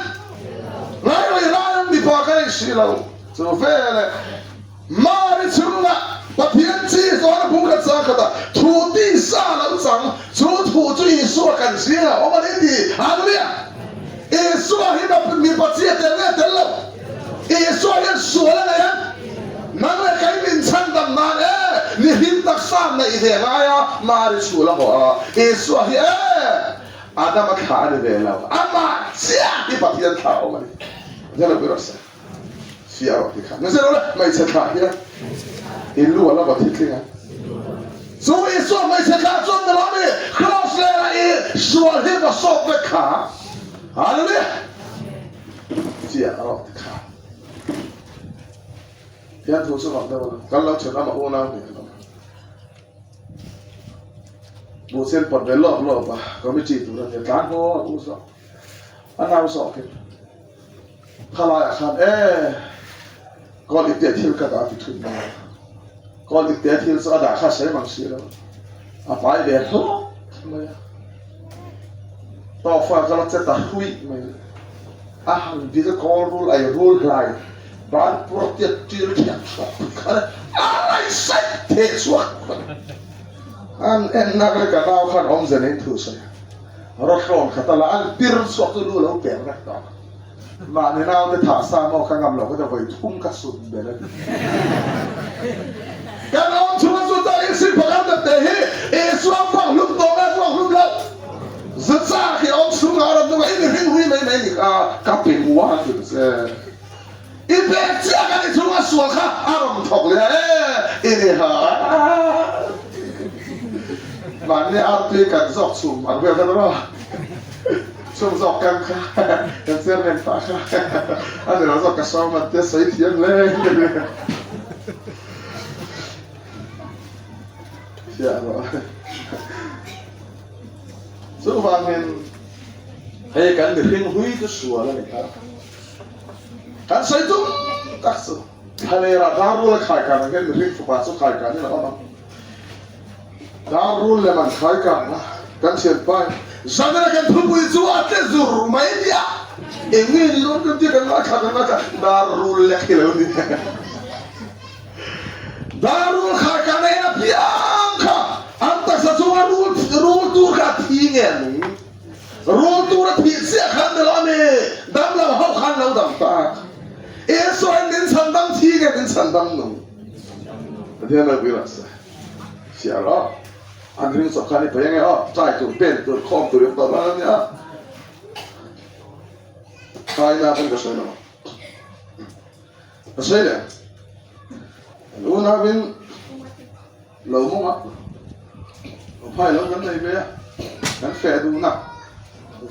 Ngai rawih rai ang mipa kha en si lo. Chu veleh Mari chhungah Pathian chi zawn a bung khat sang khat a, thu tisa lo chang, chu thu chu Isua kan zingah awm a ni ti. Hallelujah! Isua hi mipa chi a tel nge tel lo? Isua hian sual a nei a, nang leh kei min chhandam nan e, mihring taksa neih ve ngai a, Mari chhul a hawh a, Isua hi e, Adama thlah a ni ve lo, amah chiah hi Pathian thlah a awm a ni. Pathian lo pui rawh se. Fiah rawh ti kha. Nise lo le, hmeichhe thlah hian i lu a la va thi tling a. Chu Isua hmeichhe thlah chuan ni lo mi, Kraws lehah i sual hi va sawp vek kha. Hallelujah! Fiah rawh ti kha. Hian thu chu mak deuh a lo. Kan lo then ama unau hnih an awm a. Buhchen pawt ve lawp lawp a, committee tur a nia, tlan haw a u zawk. A nau zawk in. Khalaiah khan e kawl ipte thil ka dah ti thut mai a, kawl ipte thil chu a dah kha sawi mang si lo, a pai ve hlawk mai a, tawfa ka la che ta huih mai a, a han vil kawl rul ai rul hlai ban pur tiat ṭil thiam hrawk kha a raih saih theh chhuak an en nak le ka nau khan awmze nei thu sawi a. Rawhrawn khat a la an pir chhuak chu lu lo per vek tawh. Mahni naute thah sa maw ka ngam lo ka ti vawi thum ka sut ber a ti. Kan awm chhunga chu chuan Isui pakhat tak te hi Isua vuak hlum tawh nge vuak hlum loh? Zachak hi awm chhunga a rawn nung a, i mihring hui mai mai ni kha ka pe hua a ti che. I pek chiah kan i chhunga sual kha a rawn thawk leh a e, i ni ha. Mahni artui kan zawk chhum ang vel kha rawh. Chhum zawk kan kha kan chairman pa kha a ni lo zawk ka sawm a tia sawi thiam hle. Fiah rawh. Chuvangin hei kan mihring hui chu sual a ni kha. Kan sawi tum tak chu Thalera Darrul a khai kan ang hian mihring fapa chu khai kan in a awm ang. Darrul lem an khai kan a, kan thianpa in Zanena kan thupui chu a tle zur mai nia, eng nge ni dawn kan tia kan ngaithla kan ngaithla Darrul lek hi lo ni. Darrul khai kan a en apiang kha an taksa chunga rul rul tur kha a thi nge a nung. Rul tur a thih chiah khan ni lo a mi, dam lo ho khan lo dam tak. Isua in min chhan dam thi nge min chhan dam nung? Pathian ropui rawh se. Fiah rawh. An ring chawp khan i pai ange aw, try tur, pen tur, khawm tur i awm tawh dawn a nia. Thaina khan ka sawi lo. Ka sawi leh. An unauin Lo mawng a, lo phai lo kan nei ve a, kan feh dun a,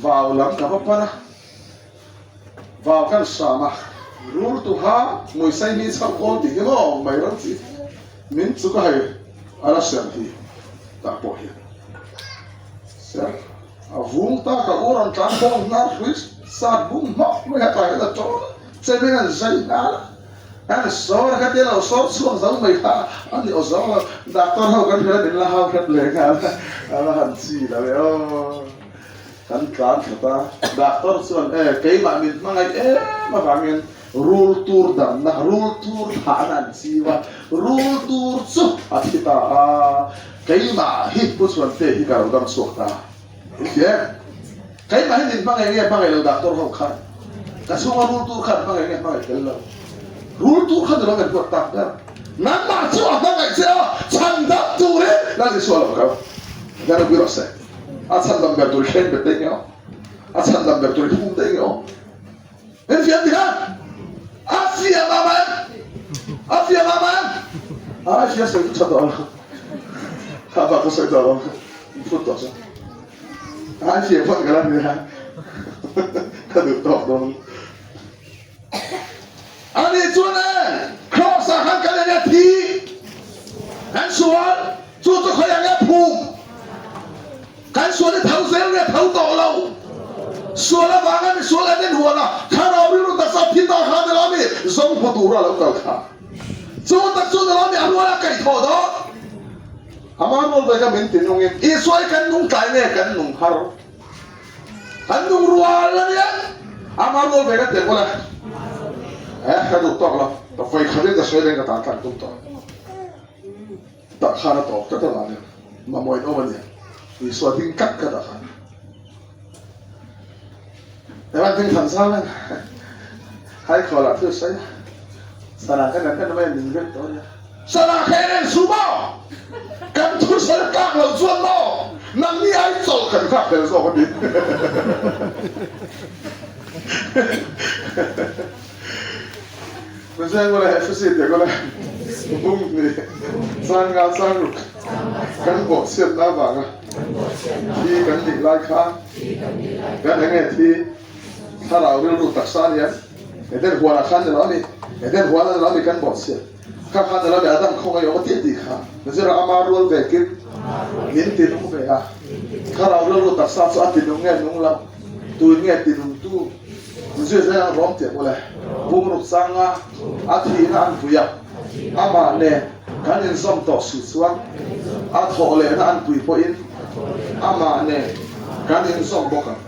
vau lam ka va pan a, vau kan hram a, rul tuha hmuisai mi chhoh kawl tih hi maw mai ram chi min chu ka hei a la ser hi tah pawh hian ser a vung ta ka u rawn tlan bawng hnar hrui sat bung hmak mai a tlai hian a tawn a, chemeng an zai nghal a. An sawr kha tia lo sawr chhuak zo mai kha a ni aw zawng lo. Doctor ho kan hria min la hau hrep leh nghal a la han chi lo e aw. Kan tlan that a, doctor chuan e keimah min hmangaih em avangin rul tur damna, rul tur thahna an chiu a, rul tur chu a thi ta a, keimah hi Pu Chhuante hi ka lo dam chhuak ta. Engtia? Keimah hi min hmangaih nge hmangaih lo doctor ho khan? Ka chhunga rul tur khan hmangaih nge hmangaih tel lo? Rul tur khan ilo ngaihtuah tak ber. Nangmah chu a hmangaih che a, chhan dam turin Lal Isua lo kal. Lal Ropui rawh se. A chhan dam ber tur i thleng bet daih nge aw? A chhan dam ber tur i phum daih nge aw? Min fiam ti khan a fiam a man a fiam a man a hria sawi chu tha tawh lo kha bak ka sawi tawh lo phut tawh chu a fiam phawt ka la nia ka duh tawk dawn ani chuan e cross ah khan kan enge thi kan sual chu chu khawi ang e phum Kan sual hi tho zel nge tho tawh lo? Sual avanga misual en en huan a, thlarau rilru taksa thi ta kha ni lo mi zawng hmu tura lo kal kha. Chu tak chu ni lo mi a rual a kaih thawh dawn. Ama rual ve kha min ti nungin Isua hi kan nung tlai nge kan nung har? Kan nung rual a nia. Ama rual ve kha tiang ula eh ka duh tawk lo. Ka vawi khatin ka sawi reng ka tan tlang tum tawh. Tah khan a tawp tlat avangin mamawhin awm a ni. Isua ding tlat kha tah khan. Evan ding than zang in hai khual ah thil sawi a. Sana khan kan en mai a ning vek tawh a nia. Sana kha en en suh maw? Kan thu sawi a tlak loh chuan maw? Nangni ai chawlh kan nghak tel zawk a ni. Mizeng ule Efesi tiang ule bung ni chang nga chang ruk kan bawh chhiatna avanga thi kan nih lai kha kan enge thi thlarau rilru taksa a nia Eden huanah khan ni lo a ni Eden huan a ni lo a ni kan bawh chhiat kha khan ni lo a ni Adam khawngaih awm a tih a tih kha Mizira ama rual vekin min ti nung ve a thlarau rilru taksa chu a ti nung nge nung lo tuin nge ti nung tu Zui zai ang rawm tiang ule, bungruk changa a thihna an pui a, amah nen kan inzawm tawh si chuan a thawh lehna an pui pawhin amah nen kan inzawm bawk ang.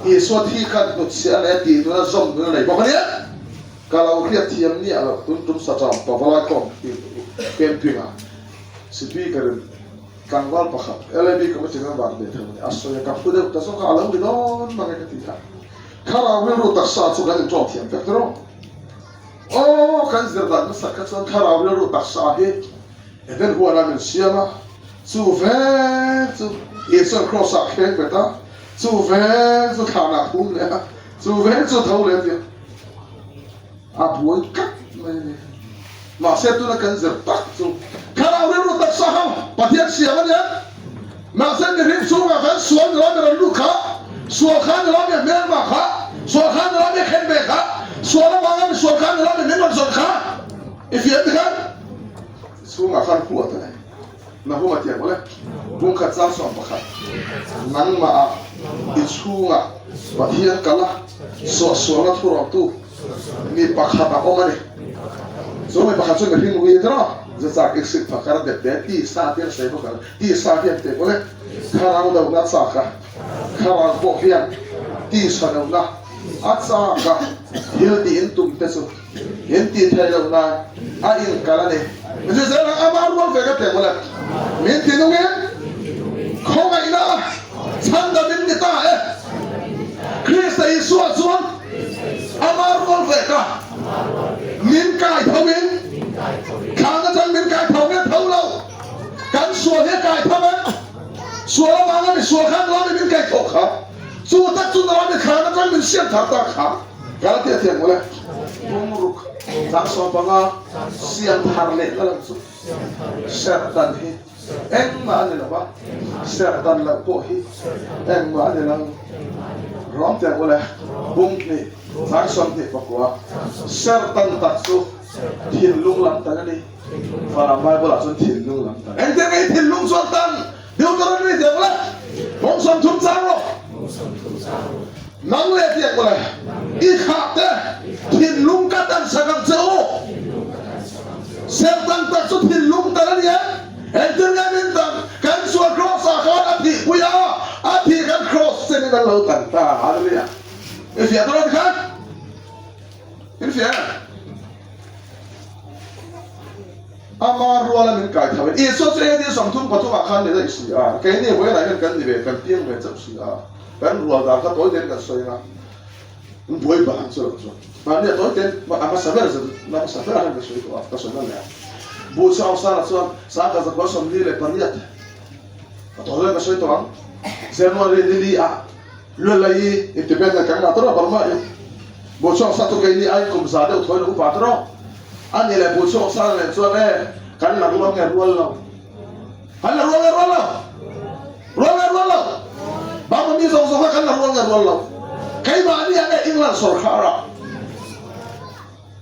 Isua thi khan hnutchhiah a nei a tih nuna zawm nuna nei bawk a nia. Ka lo hriat thiam miah loh tun tum Sacham Pavalai khawm camping ah speaker in Tlangval pakhat, LAB Committee member ve tho a ni, a sawi a, ka phu deuh ta zawk a, a lo ni dawn mang e ka ti a. Thlarau rilru taksa chu kan inṭawng thiam vek tawh. Aw, kan zir dan hmasak kha chuan thlarau rilru taksa hi Eden huanah min siam a, chu vek chu Isua'n Kraws-ah kheng bet a, chu vek chu thlanah phum leh a, chu vek chu tho leh a ti a. A buai tlat mai a ni. Mahse tuna kan zir tak chu thlarau rilru taksa ho Pathian siam a nia. Mahse mihring chhungah khan sual ni lawmi rawn lut kha, sual kha ni lawmi a hmelma kha, sual kha ni lawmi a khen ve kha, sual avanga mi sual kha ni lawmi min rawn zawrh kha i fiam ti khan chhungah khan huat a nei. Nahum a tiang awle, bungkhat chang 11, Nangmah ah i chhungah Pathian kal a, suahsualna thurawmtu mi pakhat a awm a ni. Chu mi pakhat chu mihring ui a ni rawh. Zachak i hrilh phakar dep de tisa te an sawi bawk ang. Tisa hian teh awle, thlarau lohna a chak a, thlarau pawh hian tisa lohna a chak a, thil tih in tum te chu in tih theih loh nan a inkal a ni. Chu zel ang ama rual ve ka teh awle, min ti nungin khawngaihna chhandam in ni ta e. Krista Isua chuan ama rual ve ka min kai tho in thlan atang min kai tho nge tho lo kan sual hi a kai tho em sual avanga mi sual khan lawmi min kai tho kha chu tak chu lawmi thlan atang min siam thar ta kha ka la tia thiam mawle bungruk chang 15 siam thar leh na lam chu serh dan hi Engmah a ni lo va, serh dan loh pawh hi engmah a ni lo. Rawng tiang ule, bung hnih, chang 24, serh dan tak chu thinlung lam tan a ni. Falam Bible ah chuan thinlung lam tan. Engtin nge i thinlung chuan tan? Deuteronomy tiang ule, bung 30 chang rawh. Nang leh tiang ule, i thlah te thinlung ka tan sak ang che u. Serhtan tak chu thinlung tar a ni em? Engtin nge min dang? Kan sual Kraws ah khan a thihpui a, a thih khan Kraws che. kan lo tan ta hallelujah. I fiah dawn ti khan in fiah em? Ama ruala min kai tho in Isua chu AD 33 ah khan ni daih si a, keini vawiinah hian kan ni ve, kan piang ve chauh si a, kan rual dan kha tawi tein kan sawi anga, in buai pah ang chu lo chuan mahni a tawi tein a hmasa ber zan a hmasa ber ah khan ka sawi tawh a, ka sawi nawn leh a. Buh chu Ausara chuan 1948 a tawi dawn ka sawi tawh ang, January ni li ah Lualai independent kan ngah tawrh a Burma in Buhchhuak sa chu keini aiin kum za deuh thawiin a upa tawrh a. A ni leh Buhchhuak sa nen chuan e kan la rual nge rual lo? Kan la rual nge rual lo? Rual nge rual lo? Burma mi zawng zawng kha kan la rual nge rual lo? Keimahni ah nge England sorkar ah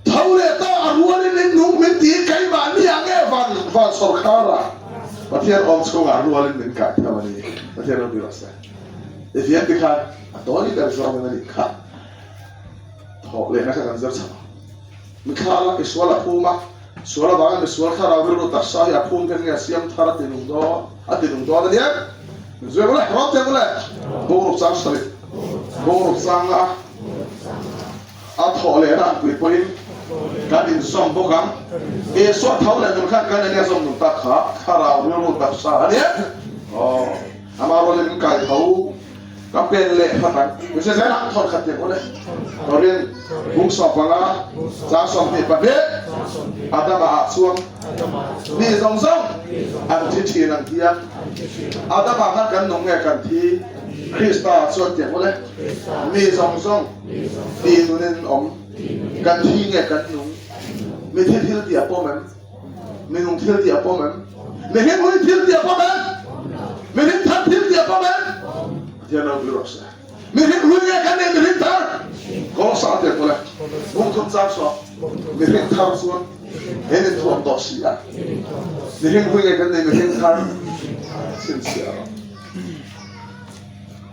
Tho leh ta a rualin in nung min ti keimahni ah nge van van sorkar ah Pathian awm chhungah rualin min kai tho a ni. Pathian ropui rawh se. I fian ti khan a tawi ber zawngin a nih kha. Thawh lehna kha kan zir chho ang. Mithlala i sual a phum a, sual avanga misual thlarau rilru taksa hi a phum khan nge a siam thar a ti nung dawn a ti nung dawn a nia. Min zui ang ule, rawt teh ule. Bungruk chang sarih, bungruk chang a. A thawh lehna an pui pawhin kan inzawm bawk ang. Isua tho leh nun khan kan enge zawm nun tak kha thlarau rilru taksa a nia. Aw, ama rualin min kai tho ka pen leh phat ang. Min hre zel ang thawn khat tiang awle. Korin bung 15 chang 22 Adama ah chuan mi zawng zawng an thi thin ang hian Adama khan kan nung nge kan thi Krista chuan tiang awle mi zawng zawng Ti nunin awm kan thi nge kan nung? Mithi thil tih a pawm em? Minung thil tih a pawm em? Mihring hlui thil tih a pawm em? Mihring thar thil tih a pawm em? Pathian ropui rawh se. Mihring hlui nge kan nih mihring thar? Kawngsa te pawh le bung thum chang saw mihring thar chuan in inthuam tawh si a. Mihring hlui nge kan nih mihring thar? Chhinchhiah rawh.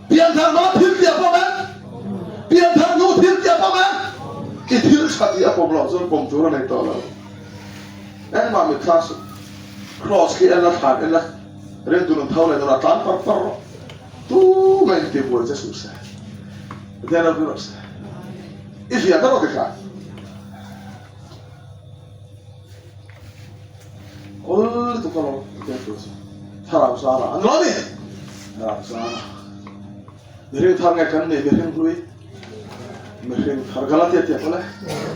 Pianthar hma thil tih a pawm em? Pianthar hnu thil tih a pawm em? I thil tha tih a pawm loh chuan pawm tur a nei tawh lo. Engmah mitthla suh. Kraws khi en la, thlan en la, ringtu nun tho leh nunah tlan par par rawh. Tumah in tibuai che suh se. Pathian ropui rawh se. I hria ta rawh tikhan. Awl lutuk alawm Pathian thu chu thlarau zara an lo ni. Thlarau zara. Mihring thar nge kan nih mihring hlui mihring thar Galatia tia pawh le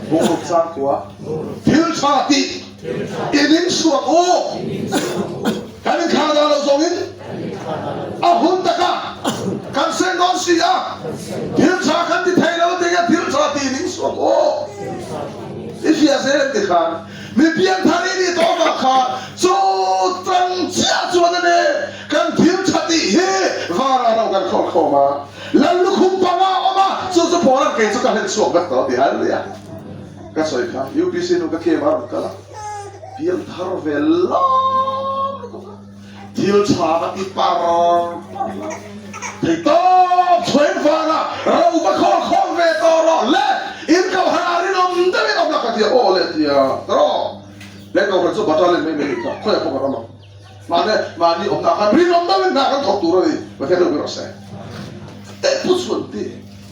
bungruk chang kua thil tha tih in in suak u kan in thla dah lo zawng in a hun taka kan seng dawn si a thil tha kan ti thei lo tinge thil tha tih in in suak u I hria zel em ti khan mi pianthar i nih tawh vang kha chu tang chiah chuan a ni kan thil tha tih hi vara ro kan khawr khawm a, lal lukhum panga a awm a, chu chu Paula'n kei chu ka hlen chhuak vek tawh a ti hallelujah ka sawi kha UPC nu ka tlem a rawn kal a pianthar ve lam lutuk a. Thil tha va ti par par la, thei tawp chhuain vanga ro va khawl khawm ve tawh rawh le, in ko han a rinawm deuhin awm la ka ti a, aw le tia ta rawh, he kohhran chu battalion mai mai nih kha, khawiah pawh kan awm ang, mahni mahni awmna ah khan rinawm deuhin hna kan thawk tur a ni, Pathian ropui rawh se. Eh pu chhuan ti,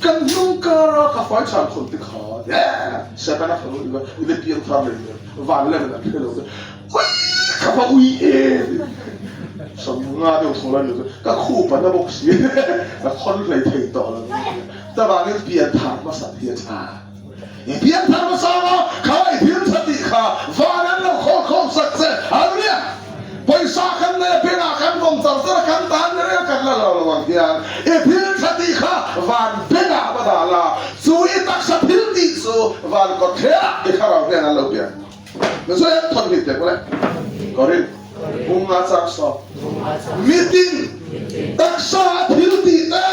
kan hnung kara ka fai chhan khawn ti kha, eh Setana fanu i va i va piang thar leh hmel, van level an hre lo te. Ui ka va ui em Sawmnga deuh thaw la ni chu ka khup a na bawk si ka khawn hlei thei tawh lo chuvangin pianthar hmasa hi a tha i pianthar hmasa maw kha i thil tha tih kha van an lo khawl khawm sak che hallelujah pawisa kan nei a bengah kan vawm char char a kan tan reng a kan la lo lo ang hian i thil tha tih kha van bengah va dah la chu i taksa thil tih chu van kawtthlerah i thlarau hian an lo pian. Mizo hian thawn hi teh pawh le. Korin bunga chang saw. Mitin taksa a thil tih te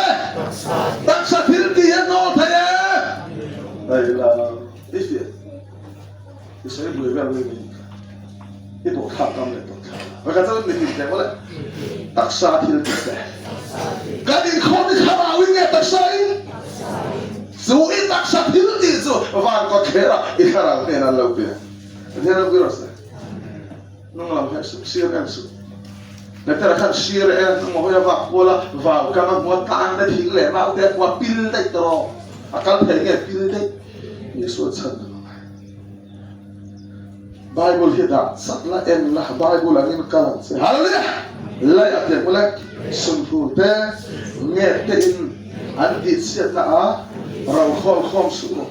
taksa thil tih hian nawl thei e. Hei la i fiah i sawi bui vel mai mai i bawh thlak kam leh tawh thlak. Ka chuan mitin teh pawh le taksa thil tih te. Kan inkhawm i thlarau in nge taksa in? Chu i taksa thil tih chu van kawtthler ah i thlarau hnen an lo pe. Pathian ropui rawh se. Nung lam heh suh, sir en suh. Petera khan sir e a hnung a hawi a vak kual a, vau kam a hmu a, tlang te thing leh mau te a hmu a, pil daih tawh rawh. A kal thei nge pil daih? Isua chhan a lo ngai. Bible hi dah chat la en la, Bible angin kal ang che. Hallelujah! Lei a pian ule, sunhlu te, nge te in an tihchhiatna ah ro khawl khawm suh u.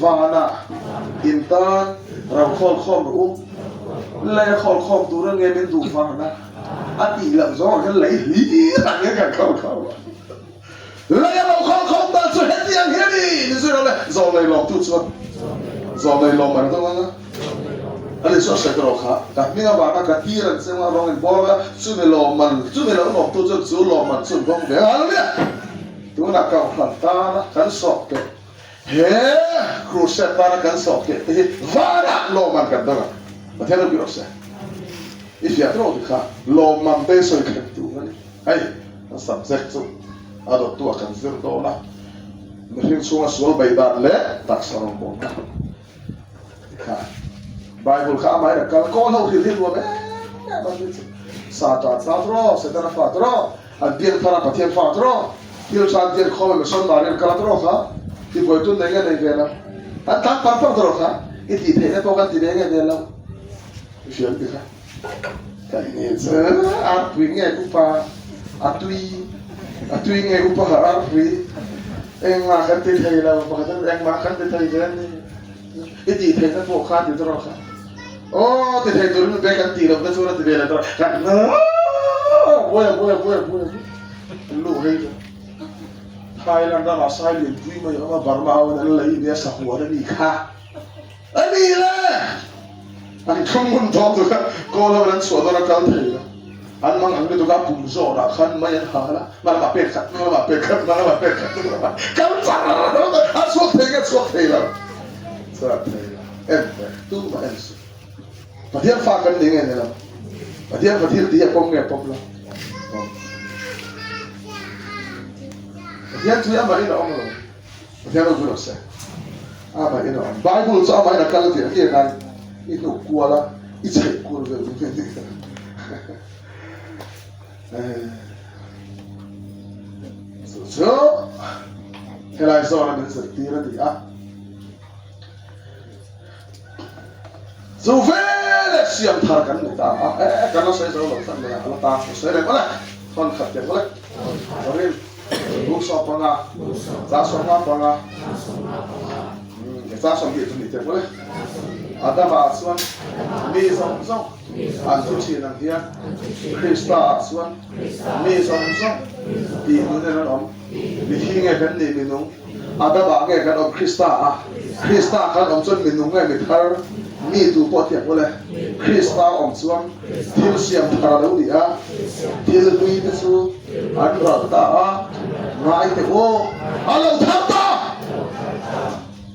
Vanah in tan ro khawl khawm rawh u. Lei a khawl khawm tur a nge min duh vana a tih loh zawng ah hian lei hlir ang hian kan khawl khawm a. Lei a lo khawl khawm dan chu hetiang hi a ni ni zui lo le. Zawlnei lawmtu chuan zawlnei lawm an dawng ang a. Ani chu a sawi ta rawh kha, ka hming avanga ka tir an cheng a, rawng in bawr ang a, chumi lawmman, chumi lo lawmtu chuan chu lawmman chu an dawng ve ang. Hallelujah! Tunah Kohhran tana kan sawh keh, he crusade tana kan sawh keh te hi vanah lawmman kan dawng ang. Pathian ropui rawh se. I fiah tawh ti kha lawmman te sawi kher tur a ni. Hei kan subject chu a dawttu ah kan zir dawn a, mihring chhunga sual bei dan leh taksa rawngbawlna ti kha Bible kha amahin a kal kawl ho hrilh hi nuam em em a ni chu. Satan ta tawh, Setana fa tawh. An piang thar a, Pathian fa tawh, thil tha an tian khawm a, mission Marian kal a tawh kha, ti buai tun nei nge nei ve lo. An tang par par tawh kha, i tih theihna pawh kan ti ve nge ve lo. I hria ti kha. Ka ni chu arpui nge upa a tui, a tui nge upa ha arpui. Engmah kan ti thei lo, pakhat in engmah kan ti thei ve a ni. I tih theihna pawh kha ti tawh kha. Aw ti thei turin be kan tih loh te chuan a ti ve leh tawh a. Buai a buai a buai a buai a an luh hei chu. Thailand ramah sai lianpui mai a awm a, Burma ho in an lei ve a sahuan a ni kha. A ni le! An thum hun tawk chu kha kawl ho in an chhuah dawn a kal thei lo. An mang ang lutuk a pum zawnah khan mai an hal a, hma lamah pek khat, hnung lamah pek khat, hma lamah pek khat, hnung lamah kal char a chhuak thei nge chhuak thei lo. Chhuak thei lo. En teh, tumah en suh. Pathian fa kan ni nge ni lo? Pathian fa thil tih hi a pawm nge a pawm lo? Pawm. Pathian chu amah in a awm lo. Pathian ropui lo se. Amah in a awm. Bible chu amah in a kal tih a tir khan i hnuk kual a, i chheih kual vel ni nge ni. Chu chu helai zawna min zirtir a ni a. Chu veleh siam thar kan ni ta a, e kan la sawi zo lo tlat mai a, a la ta ka sawi reng awle, thawn khat teh awle, Rim, 05, 155, 120 chu ni teh awle, Adama ah chuan mi zawng zawng an thu thin ang hian Krista ah chuan mi zawng zawng tih nun in an awm. Mithi nge kan nih minung? Adama nge kan awm Krista a? Krista kan awm chuan minung nge mithar? Mi tu pawh thiam ule. Krista awm chuan thil siam thar a lo ni a, thil hlui te chu an ral ta a, ngai teh aw, a lo thar ta!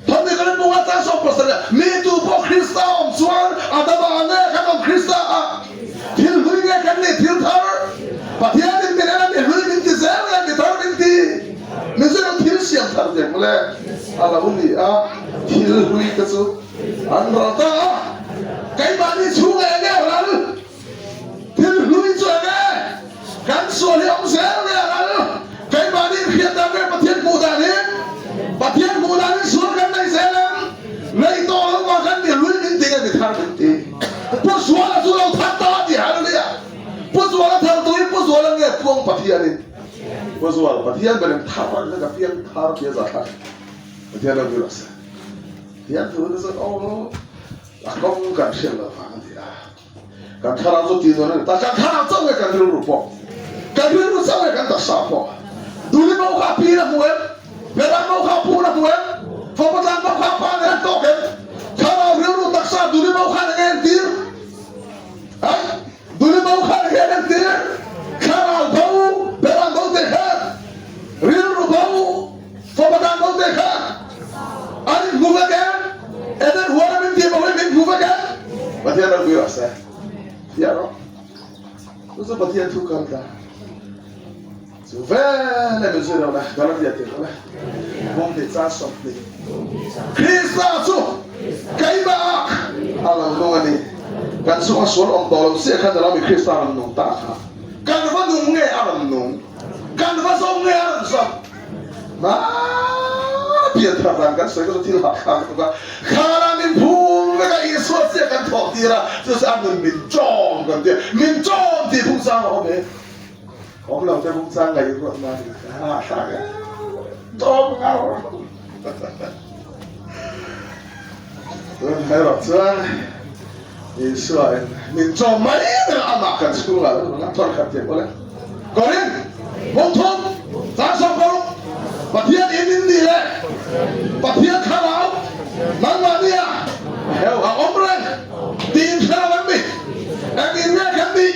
Thawmhni kan inbung a, chang sawm pasarih a, mi tu pawh Krista awm chuan Adama nge kan awm Krista a, thil hlui nge kan nih thil thar? Pathianin min en a, mi hlui min ti zel nge mi thar min ti? Mizoram thil siam thar te mawle a lo ni a, thil hlui te chu an ral ta a, keimahni chhungah eng nge ral? Thil hlui chu eng nge? Kan sual hi awm zel nge a ral? Keimahni inhriat dan nge Pathian hmuh dan hi? Pathian hmuh danin sual kan nei zel em? Nei tawh lo mah kan mi hlui min ti nge mi thar min ti? Pu Zuala chu lo thar ta a ti Hallelujah! Pu Zuala thar tu hi Pu Zuala nge Puang Pathianin? Pu Zual Pathian berin thar a ni ka piang thar ti a za thlak. Pathian lo bil rawh se. Pathian thu te chu aw a kawng kan hriat loh vang a ni a. Kan thlarau chu tih dawn a ni ta, kan thlarau chauh nge kan rilru pawh, kan rilru chauh nge kan taksa pawh. Duli bo kha pi in a hmu em? Beram bo kha pu in a hmu em? Fapa tlan bo kha pa nen an tawk em? Thlarau, rilru, taksa duli bo khan enge entir? Ai, duli bo khan enge an entir? Thlarau bo, beram bo te khan, rilru bo, fapa tlan bo te khan an inhmu vek em? Eden huana min tih bo hi min hmu vek em? Pathian ropui rawh se. Fiah rawh. Chu chu Pathian thu kal ta. Chu veleh min zui rawh le, Galatia tih rawh le. Bung hnih chan 20. Krista chu keimah ah a lo nung a ni. Kan chunga sual awm tawh lo chiah khan alo mi Krista rawn nung ta kha. Kan va nung nge a rawn nung? Kan va zawm nge a rawn zawm? Hmana pian thar dan kan sawi kha chu thil hahthlak lutuk a. Khanah min phum vek a, Isua chiah kan thawh tir a, chu chu a nun min chawm kan ti a. Min chawm tih phungchang a awm e. Awm lo te phungchang ngaihruat na ni kha hahthlak e. Chawm ngar. Tun erawh chuan Isua in min chawm mai ber a, amah kan chhungah lo nung a, thawr khat thiam pawh le. Korin, Hmung thum, chang 60, Pathian in in nih leh Pathian thlarau nangmah nia heu a awm reng tih in hre lo em mi? Eng in nge kan nih?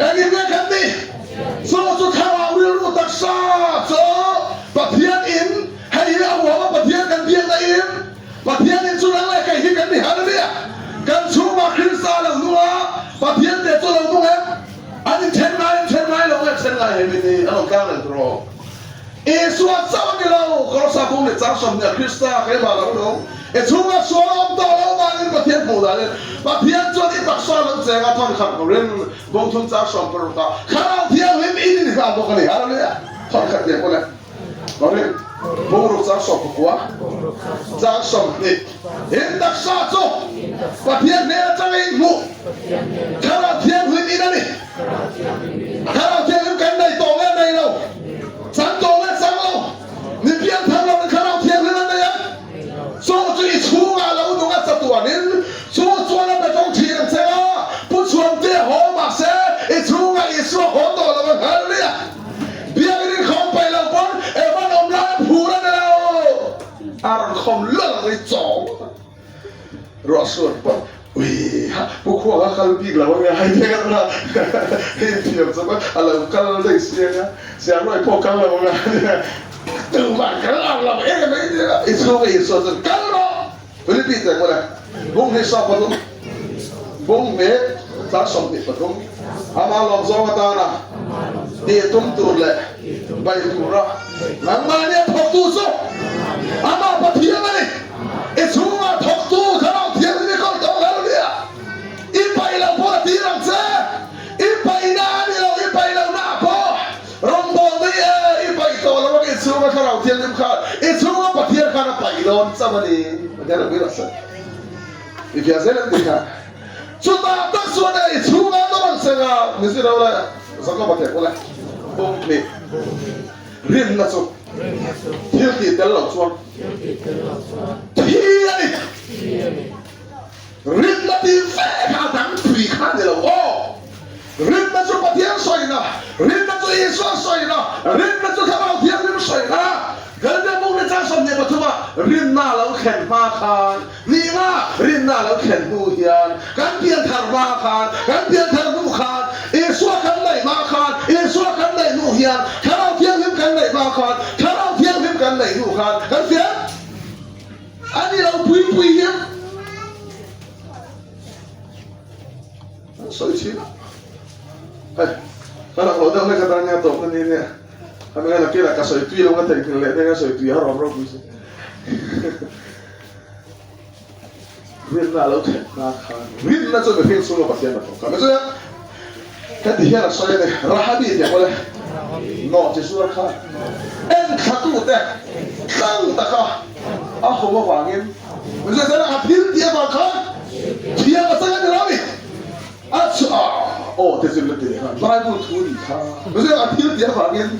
Eng in nge kan nih? Chu chu thlarau rilru taksa chu Pathian in Hei hi a huam a Pathian kan biakna in Pathian in chu nang leh kei hi kan ni Hallelujah! Kan chhungah Krista lo nung a, Pathian te chu lo nung em? An in then ngai in then ngai lo nge then ngai hei min hi an awm tlang reng tur aw. Isua chauh a ni lo, Kolosa bung leh chang 20 Krista keimah lo nung i chhungah sual a awm tawh lo vangin Pathian hmuh danin Pathian chuan i taksa lo cheng a thawn khat turin bung thum chang 16 ah Thlarau Thianghlim in in hlan bawk a ni Hallelujah! Thawn khat leh pawh le. Korin, bungruk chang 19, chang 20, In taksa chu Pathian hnen atanga in hmuh Thlarau Thianghlim in a ni. Thlarau Thianghlim kan nei tawh nge nei lo? Chang tawh nge chang lo? Mi pianthar lo in Thlarau Thianghlim an nei ang. Chu chu i chhungah lo nung a chatuanin chu chuan a betawng thin ang che a, Pu Chhuamte haw mahse i chhungah Isua haw tawh lo ang. Hallelujah! Biakin in khawm paih lo pawn Evan awm lai a phur a ni lo. A rawn khawm lal ang i chawng ruah suan pawn ui ha pu khuang a kal bik lo ania hei te kan la hei thiam chawp a a lo kal daih si anga siang ruai pawh kal lo anga tumah kal ang lo em mai nia i chhung a Isua chuan kal rawh Philippi te ngawt a bung hi 13 bung hnih chang 23 ama lawm zawng atana tih tum tur leh bai tura nangmahni a thawktu chu ama Pathian a ni. I chhungah thawktu Thlarau Thianghlim i kawl tawh lo nia. I paih lo pawh a tir ang che. I paihna a ni lo, i paih lohna ah pawh rawngbâwl daih e. I paih tawh lo ang i chhunga Thlarau Thianghlim khan i chhunga Pathian khan a paih dawn chauh a ni. Pathian a pui rawh se. I fiah zel em tih kha. Chutah tak chuan e i chhunga an rawn cheng a, ni zir lo le, Jakob a theh pawh le, bung hnih rinna chu thil tih tel loh chuan thi a ni. Rinna tih ve kha a dang thui kha a ni lo aw. Rinna chu Pathian sawina, rinna chu Isua sawina, rinna chu Thlarau Thianghlim sawina. Galilea bung ni chang 23 ah rinna a lo thlen hma khan nihna rinna a lo thlen hnu hian kan pianthar hma khan, kan pianthar hnu khan, Isua kan neih hma khan, Isua kan neih hnu hian, Thlarau Thianghlim kan neih hma khan, Thlarau Thianghlim kan neih hnu khan kan fiah a ni lo pui pui hian an sawi thin a. Hei, ka lang lo deuh hlek atan nia tawpna ni nia. A hmel a kil a, ka sawi tui lo ka theihnghilh leh nen ka sawi tui a rawm ropui si. Rinna a lo thlen hma khan rinna chu mihring chhunga Pathian a thawk kha. Mizoram ka ti hian a sawi a ni, Rahabi tih ang awle nawh chi zuar khan enthlatute tlang taka a hum avangin Mizoram a thil tih avang khan thiam a chang a ni lo a ni. A chu a aw te chu la ti leh khan Bible thu nih kha Mizoram a thil tih avangin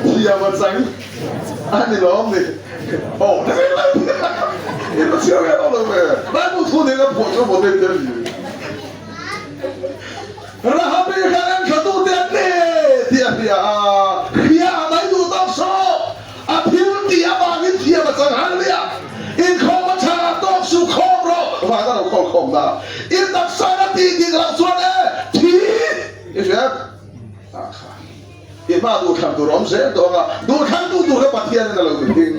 thiam a chang a ni lawm ni aw te chu la ti in la chhiar ve lo lo ve Bible thu nen a phuah chu maw te tel ni Rahabi khan en tha tu te an ni tih a hria a hria a mai duh tawk sawh A thil tih avangin thiam a chang Hallelujah! Inkhawm a tha tawk su khawm rawh vana lo khawl khawm na i taksa na tih dik loh chuan e thi i hria ah kha i hma duhthlan tur awm zel tawh anga duhthlan tu tur kha Pathian in a lo ni hing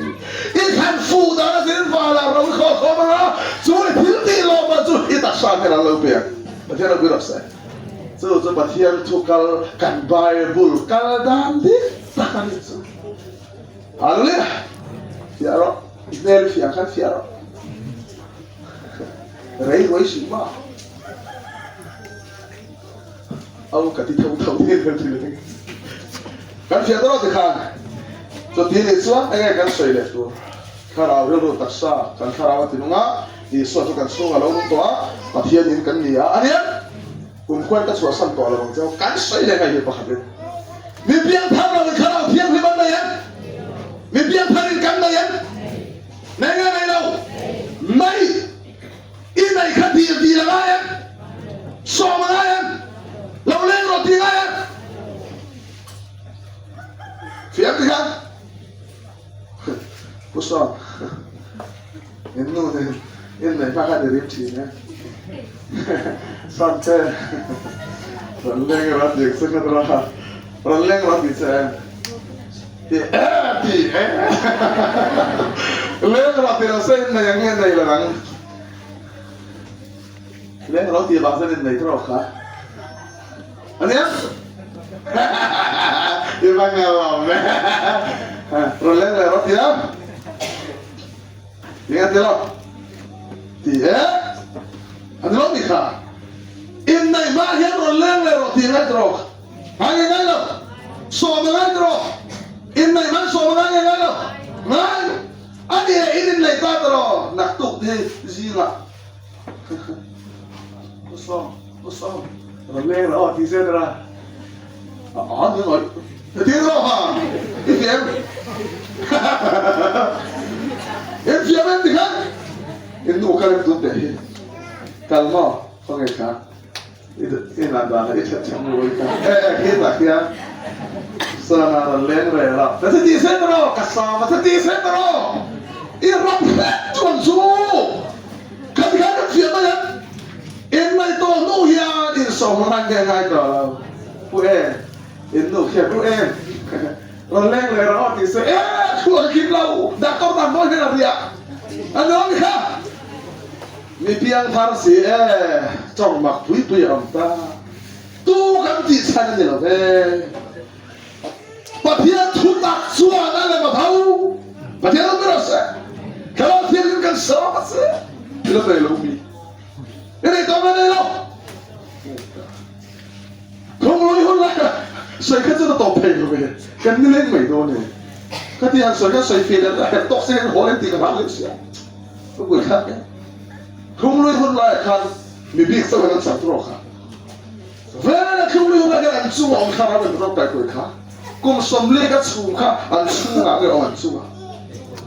i thlan fuh dan a zin vala ro i khawl khawm anga chu i thil tih lawm man chu i taksa hian an lo pe ang Pathian lo pui rawh se chu chu Pathian thu kal kan Bible kal dan dik tak a ni chu. Hallelujah! Fiah rawh, i hmel i fiah khan fiah rawh. Rei ruai suh ma. Au ka ti tho tho thei reng thin a ni. Kan fiah dawn ti khan chuti nih chuan enge kan sawi leh tur? Thlarau rilru taksa kan thlarau a ti nung a, Isua chu kan chhungah lo nung tawh a, Pathian in kan ni a, a nia. Kum khuan ka chhuahsan tawh lo ang cheu, kan sawi leh ngaih hi pakhat in. Mi piangthar lo in thlarau thianghlim an nei em? Mi piangthar in kan nei em? Nei nge nei lo? Nei! I nei kha dil dil a ngai em? Sawm a ngai em? Lo leng rawh tih a ngai em? Fiam ti khan Pu Sawm in nu nen in nei hma khan i rim thin e. Sawmte rawn leng rawh tih che kha tura rawn leng rawh tih che em? Ti e ti e leng rawh ti lo se in nei ang nge nei lo ang leng rawh tih vang chuan in nei tawk kha ania i va nge lo me rawn leng leh rawh ti a ti nge ti lo ti e ani lo ni kha in nei hma hian rawn leng leh rawh ti ngai tawk Ngai nge ngai lo. Sawm a ngai tawh. Inneih man sawm a ngai nge ngai lo. Ngai. A ni e, in inneih ta tawh. Naktuk te zingah. U Sawm, U Sawm. Rawn leng rawh aw ti se tawh a. A ni ngawih. Ka ti rawh ha. I fiam. In fiam em tikhan. In nu ka rem tun teh hi. Kal maw? Khawnge kha. I nan dan i that chang lui ka e e khi tak hian sana ran leng rel a ka ti se taro ka sa ma ti se taro i ram hret chuan chu khat khan kan fiah mai an in mai to nu hian in som ngai nge ngai ta lo pu e in nu khian pu e ran leng rel a ti se e thu a kim lo doctor dan mawi hian a riah an kha Mi piangthar si e, tawng mak pui pui a awm ta. Tu kan tih chhan a ni lo ve. Pathian thu tak chuan a lem a tho. Pathian awm rawh se. Thlarau Thianghlim kan sawm a che. I la nei lo mi. I nei tawh nge nei lo. Thunglui hun lai ka sawi kha chuan a tawp thei lo ve. Kan ni leng mai dawn e. Ka ti han sawi kha sawi fiah leh a herh tawk se hian haw leng tih ka hlau leh sia. Ka bul thlak e. Thlunglui hun laiah khan mi bik chauhin an chang tawk a. Vela thlunglui hun lai hian an chunga awm thlarau in rawk kai kawi kha. Kum 40 ka chhung kha an chhungah nge awm an chungah.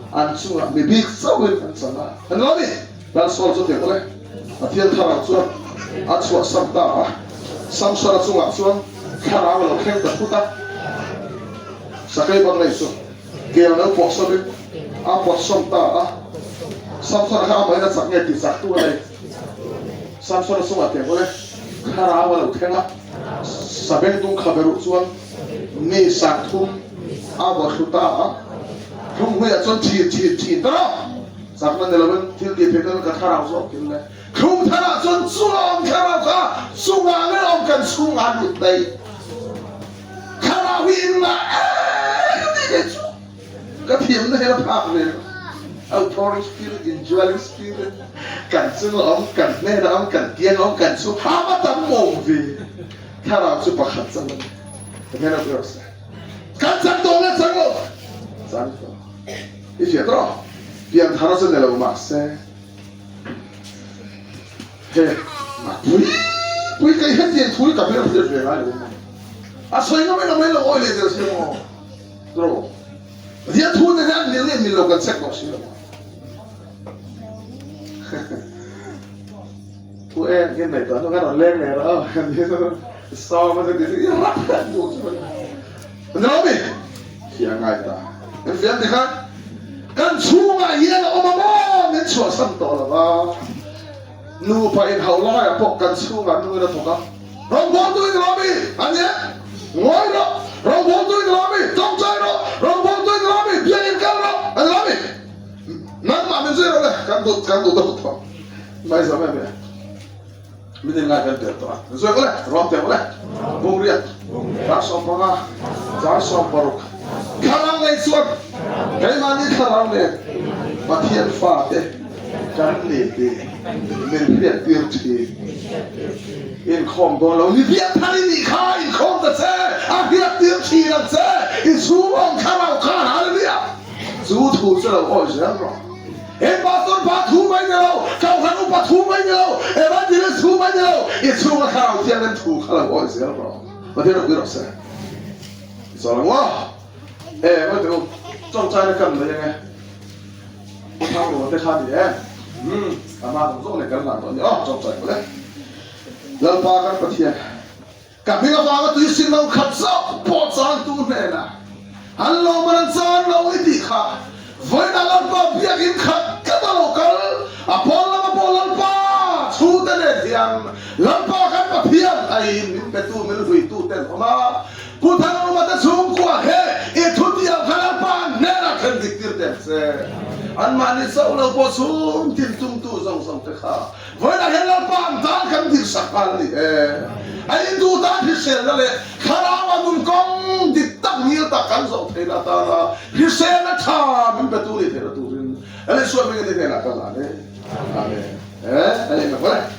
An chungah mi bik chauhin an chang a. An lo ni. Lal Saul chu tiang awle. Pathian thlarau chuan a chhuahsan ta a. Samsona chungah chuan thlarau a lo thleng ta thut a. Sakei banglei chu. Kel lo pawh sawmin a pawt sawm ta a, Samson-a kha amahin a chak nge tih chak tu a nei. Samson-a chungah tiang awle thlarau a lo thleng a, sabengtung khabe ruh chuan mi 30 a vaw thlu ta a, thlunghmuiah chuan thin thin thin ta rawh! Chakna ni loin thil tih theih nan ka thlarau zawk in le. Thlung tharah chuan chungah awm thlarau kha chungah nge awm kan chhungah lut daih. Thlarau hi in ngah em ka tih ve chu ka thiamna hian a phak ve lo. Outpouring spirit, indwelling spirit, kan chunga awm, kan hnena awm, kan kianga awm, kan chu hama tam awm ve. Thlarau chu pakhat chang a ni. Ka hnena pawh se. Kan chang tawh nge chang lo? Chang tawh. I hriat rawh. Pian thar chu ni lo mahse. He pui pui kei hetiang thu hi ka hmel hriat ve ngai lo maw? A sawi ngam in a mai lo awi leh der si maw? Tro. Pathian thu te hian mil nge mil lo kan check tawh si lo maw? Thu em hian nei tawh kan rawn leng leh rawh sawm a ti i rak rak duh chu ni lo mi fiah ngai ta kan fiah ti khan kan chhungah hian a awm a maw min chhuahsan tawh lo va nupa inhauh laiah pawh kan chhungah nu in a thawk a rawngbawltu in lo mi a nia ngawi rawh rawngbawltu in lo mi tawngtai rawh rawngbawltu in lo mi biakin kal rawh a ni lo mi nangmah min zui rawh le kan duh kan duh deuh tawh mai zo em em Min in ngai kan tel tawh a. Zui ule, rawm teh ule. Bungriat, dar 15, chang 60. Thlarau nei chuan keimahni thlarau nen Pathian fate kan ni tih min hriattir thin. Inkhawm dawn lo ni biak thar i nih kha. chu lo awi zel rawh. He pastor pa thu mai ni lo, kohhran upa thu mai ni lo, evangelist thu mai ni lo, i chhunga Thlarau Thianghlim thu kha lo awi zel rawh. Pathian ropui rawh se. I chawl ang aw. E, ngawi teh u, tawngtaina kan nei ange. Pu Thangrual te kha ni em? Umm, a hma zawng zawng leh kan hlan tawh a ni aw, tawngtai mawle. Lalpa kan Pathian. Ka hming avanga tui sin lo khat zawk pawh changtu hnenah an lawm an chan lo i tih kha vawiinah Lalpa biakin khat tlat a lo kal, a pawn lama pawh Lalpa chhute nen hian Lalpa kan Pathian aiin min petu min hluitu te an awm a, Pu Thangruma te chhungkua he i thutiang kha Lalpa hnenah thlen dik tir teh che. Anmahni chauh lo pawh chhung tin tumtu zawng zawng te kha Vawiinah hian Lalpa an tan kan dirsak nghal a ni e. A indu tan hriselna leh thlarau a nun kawng dik tak ngil tak kan zawh theihna atana hriselna tha min pe tu nih theihna turin Lal Isua hmingin i hnenah ka hlan e. Amen. E, a leh na vawlh e.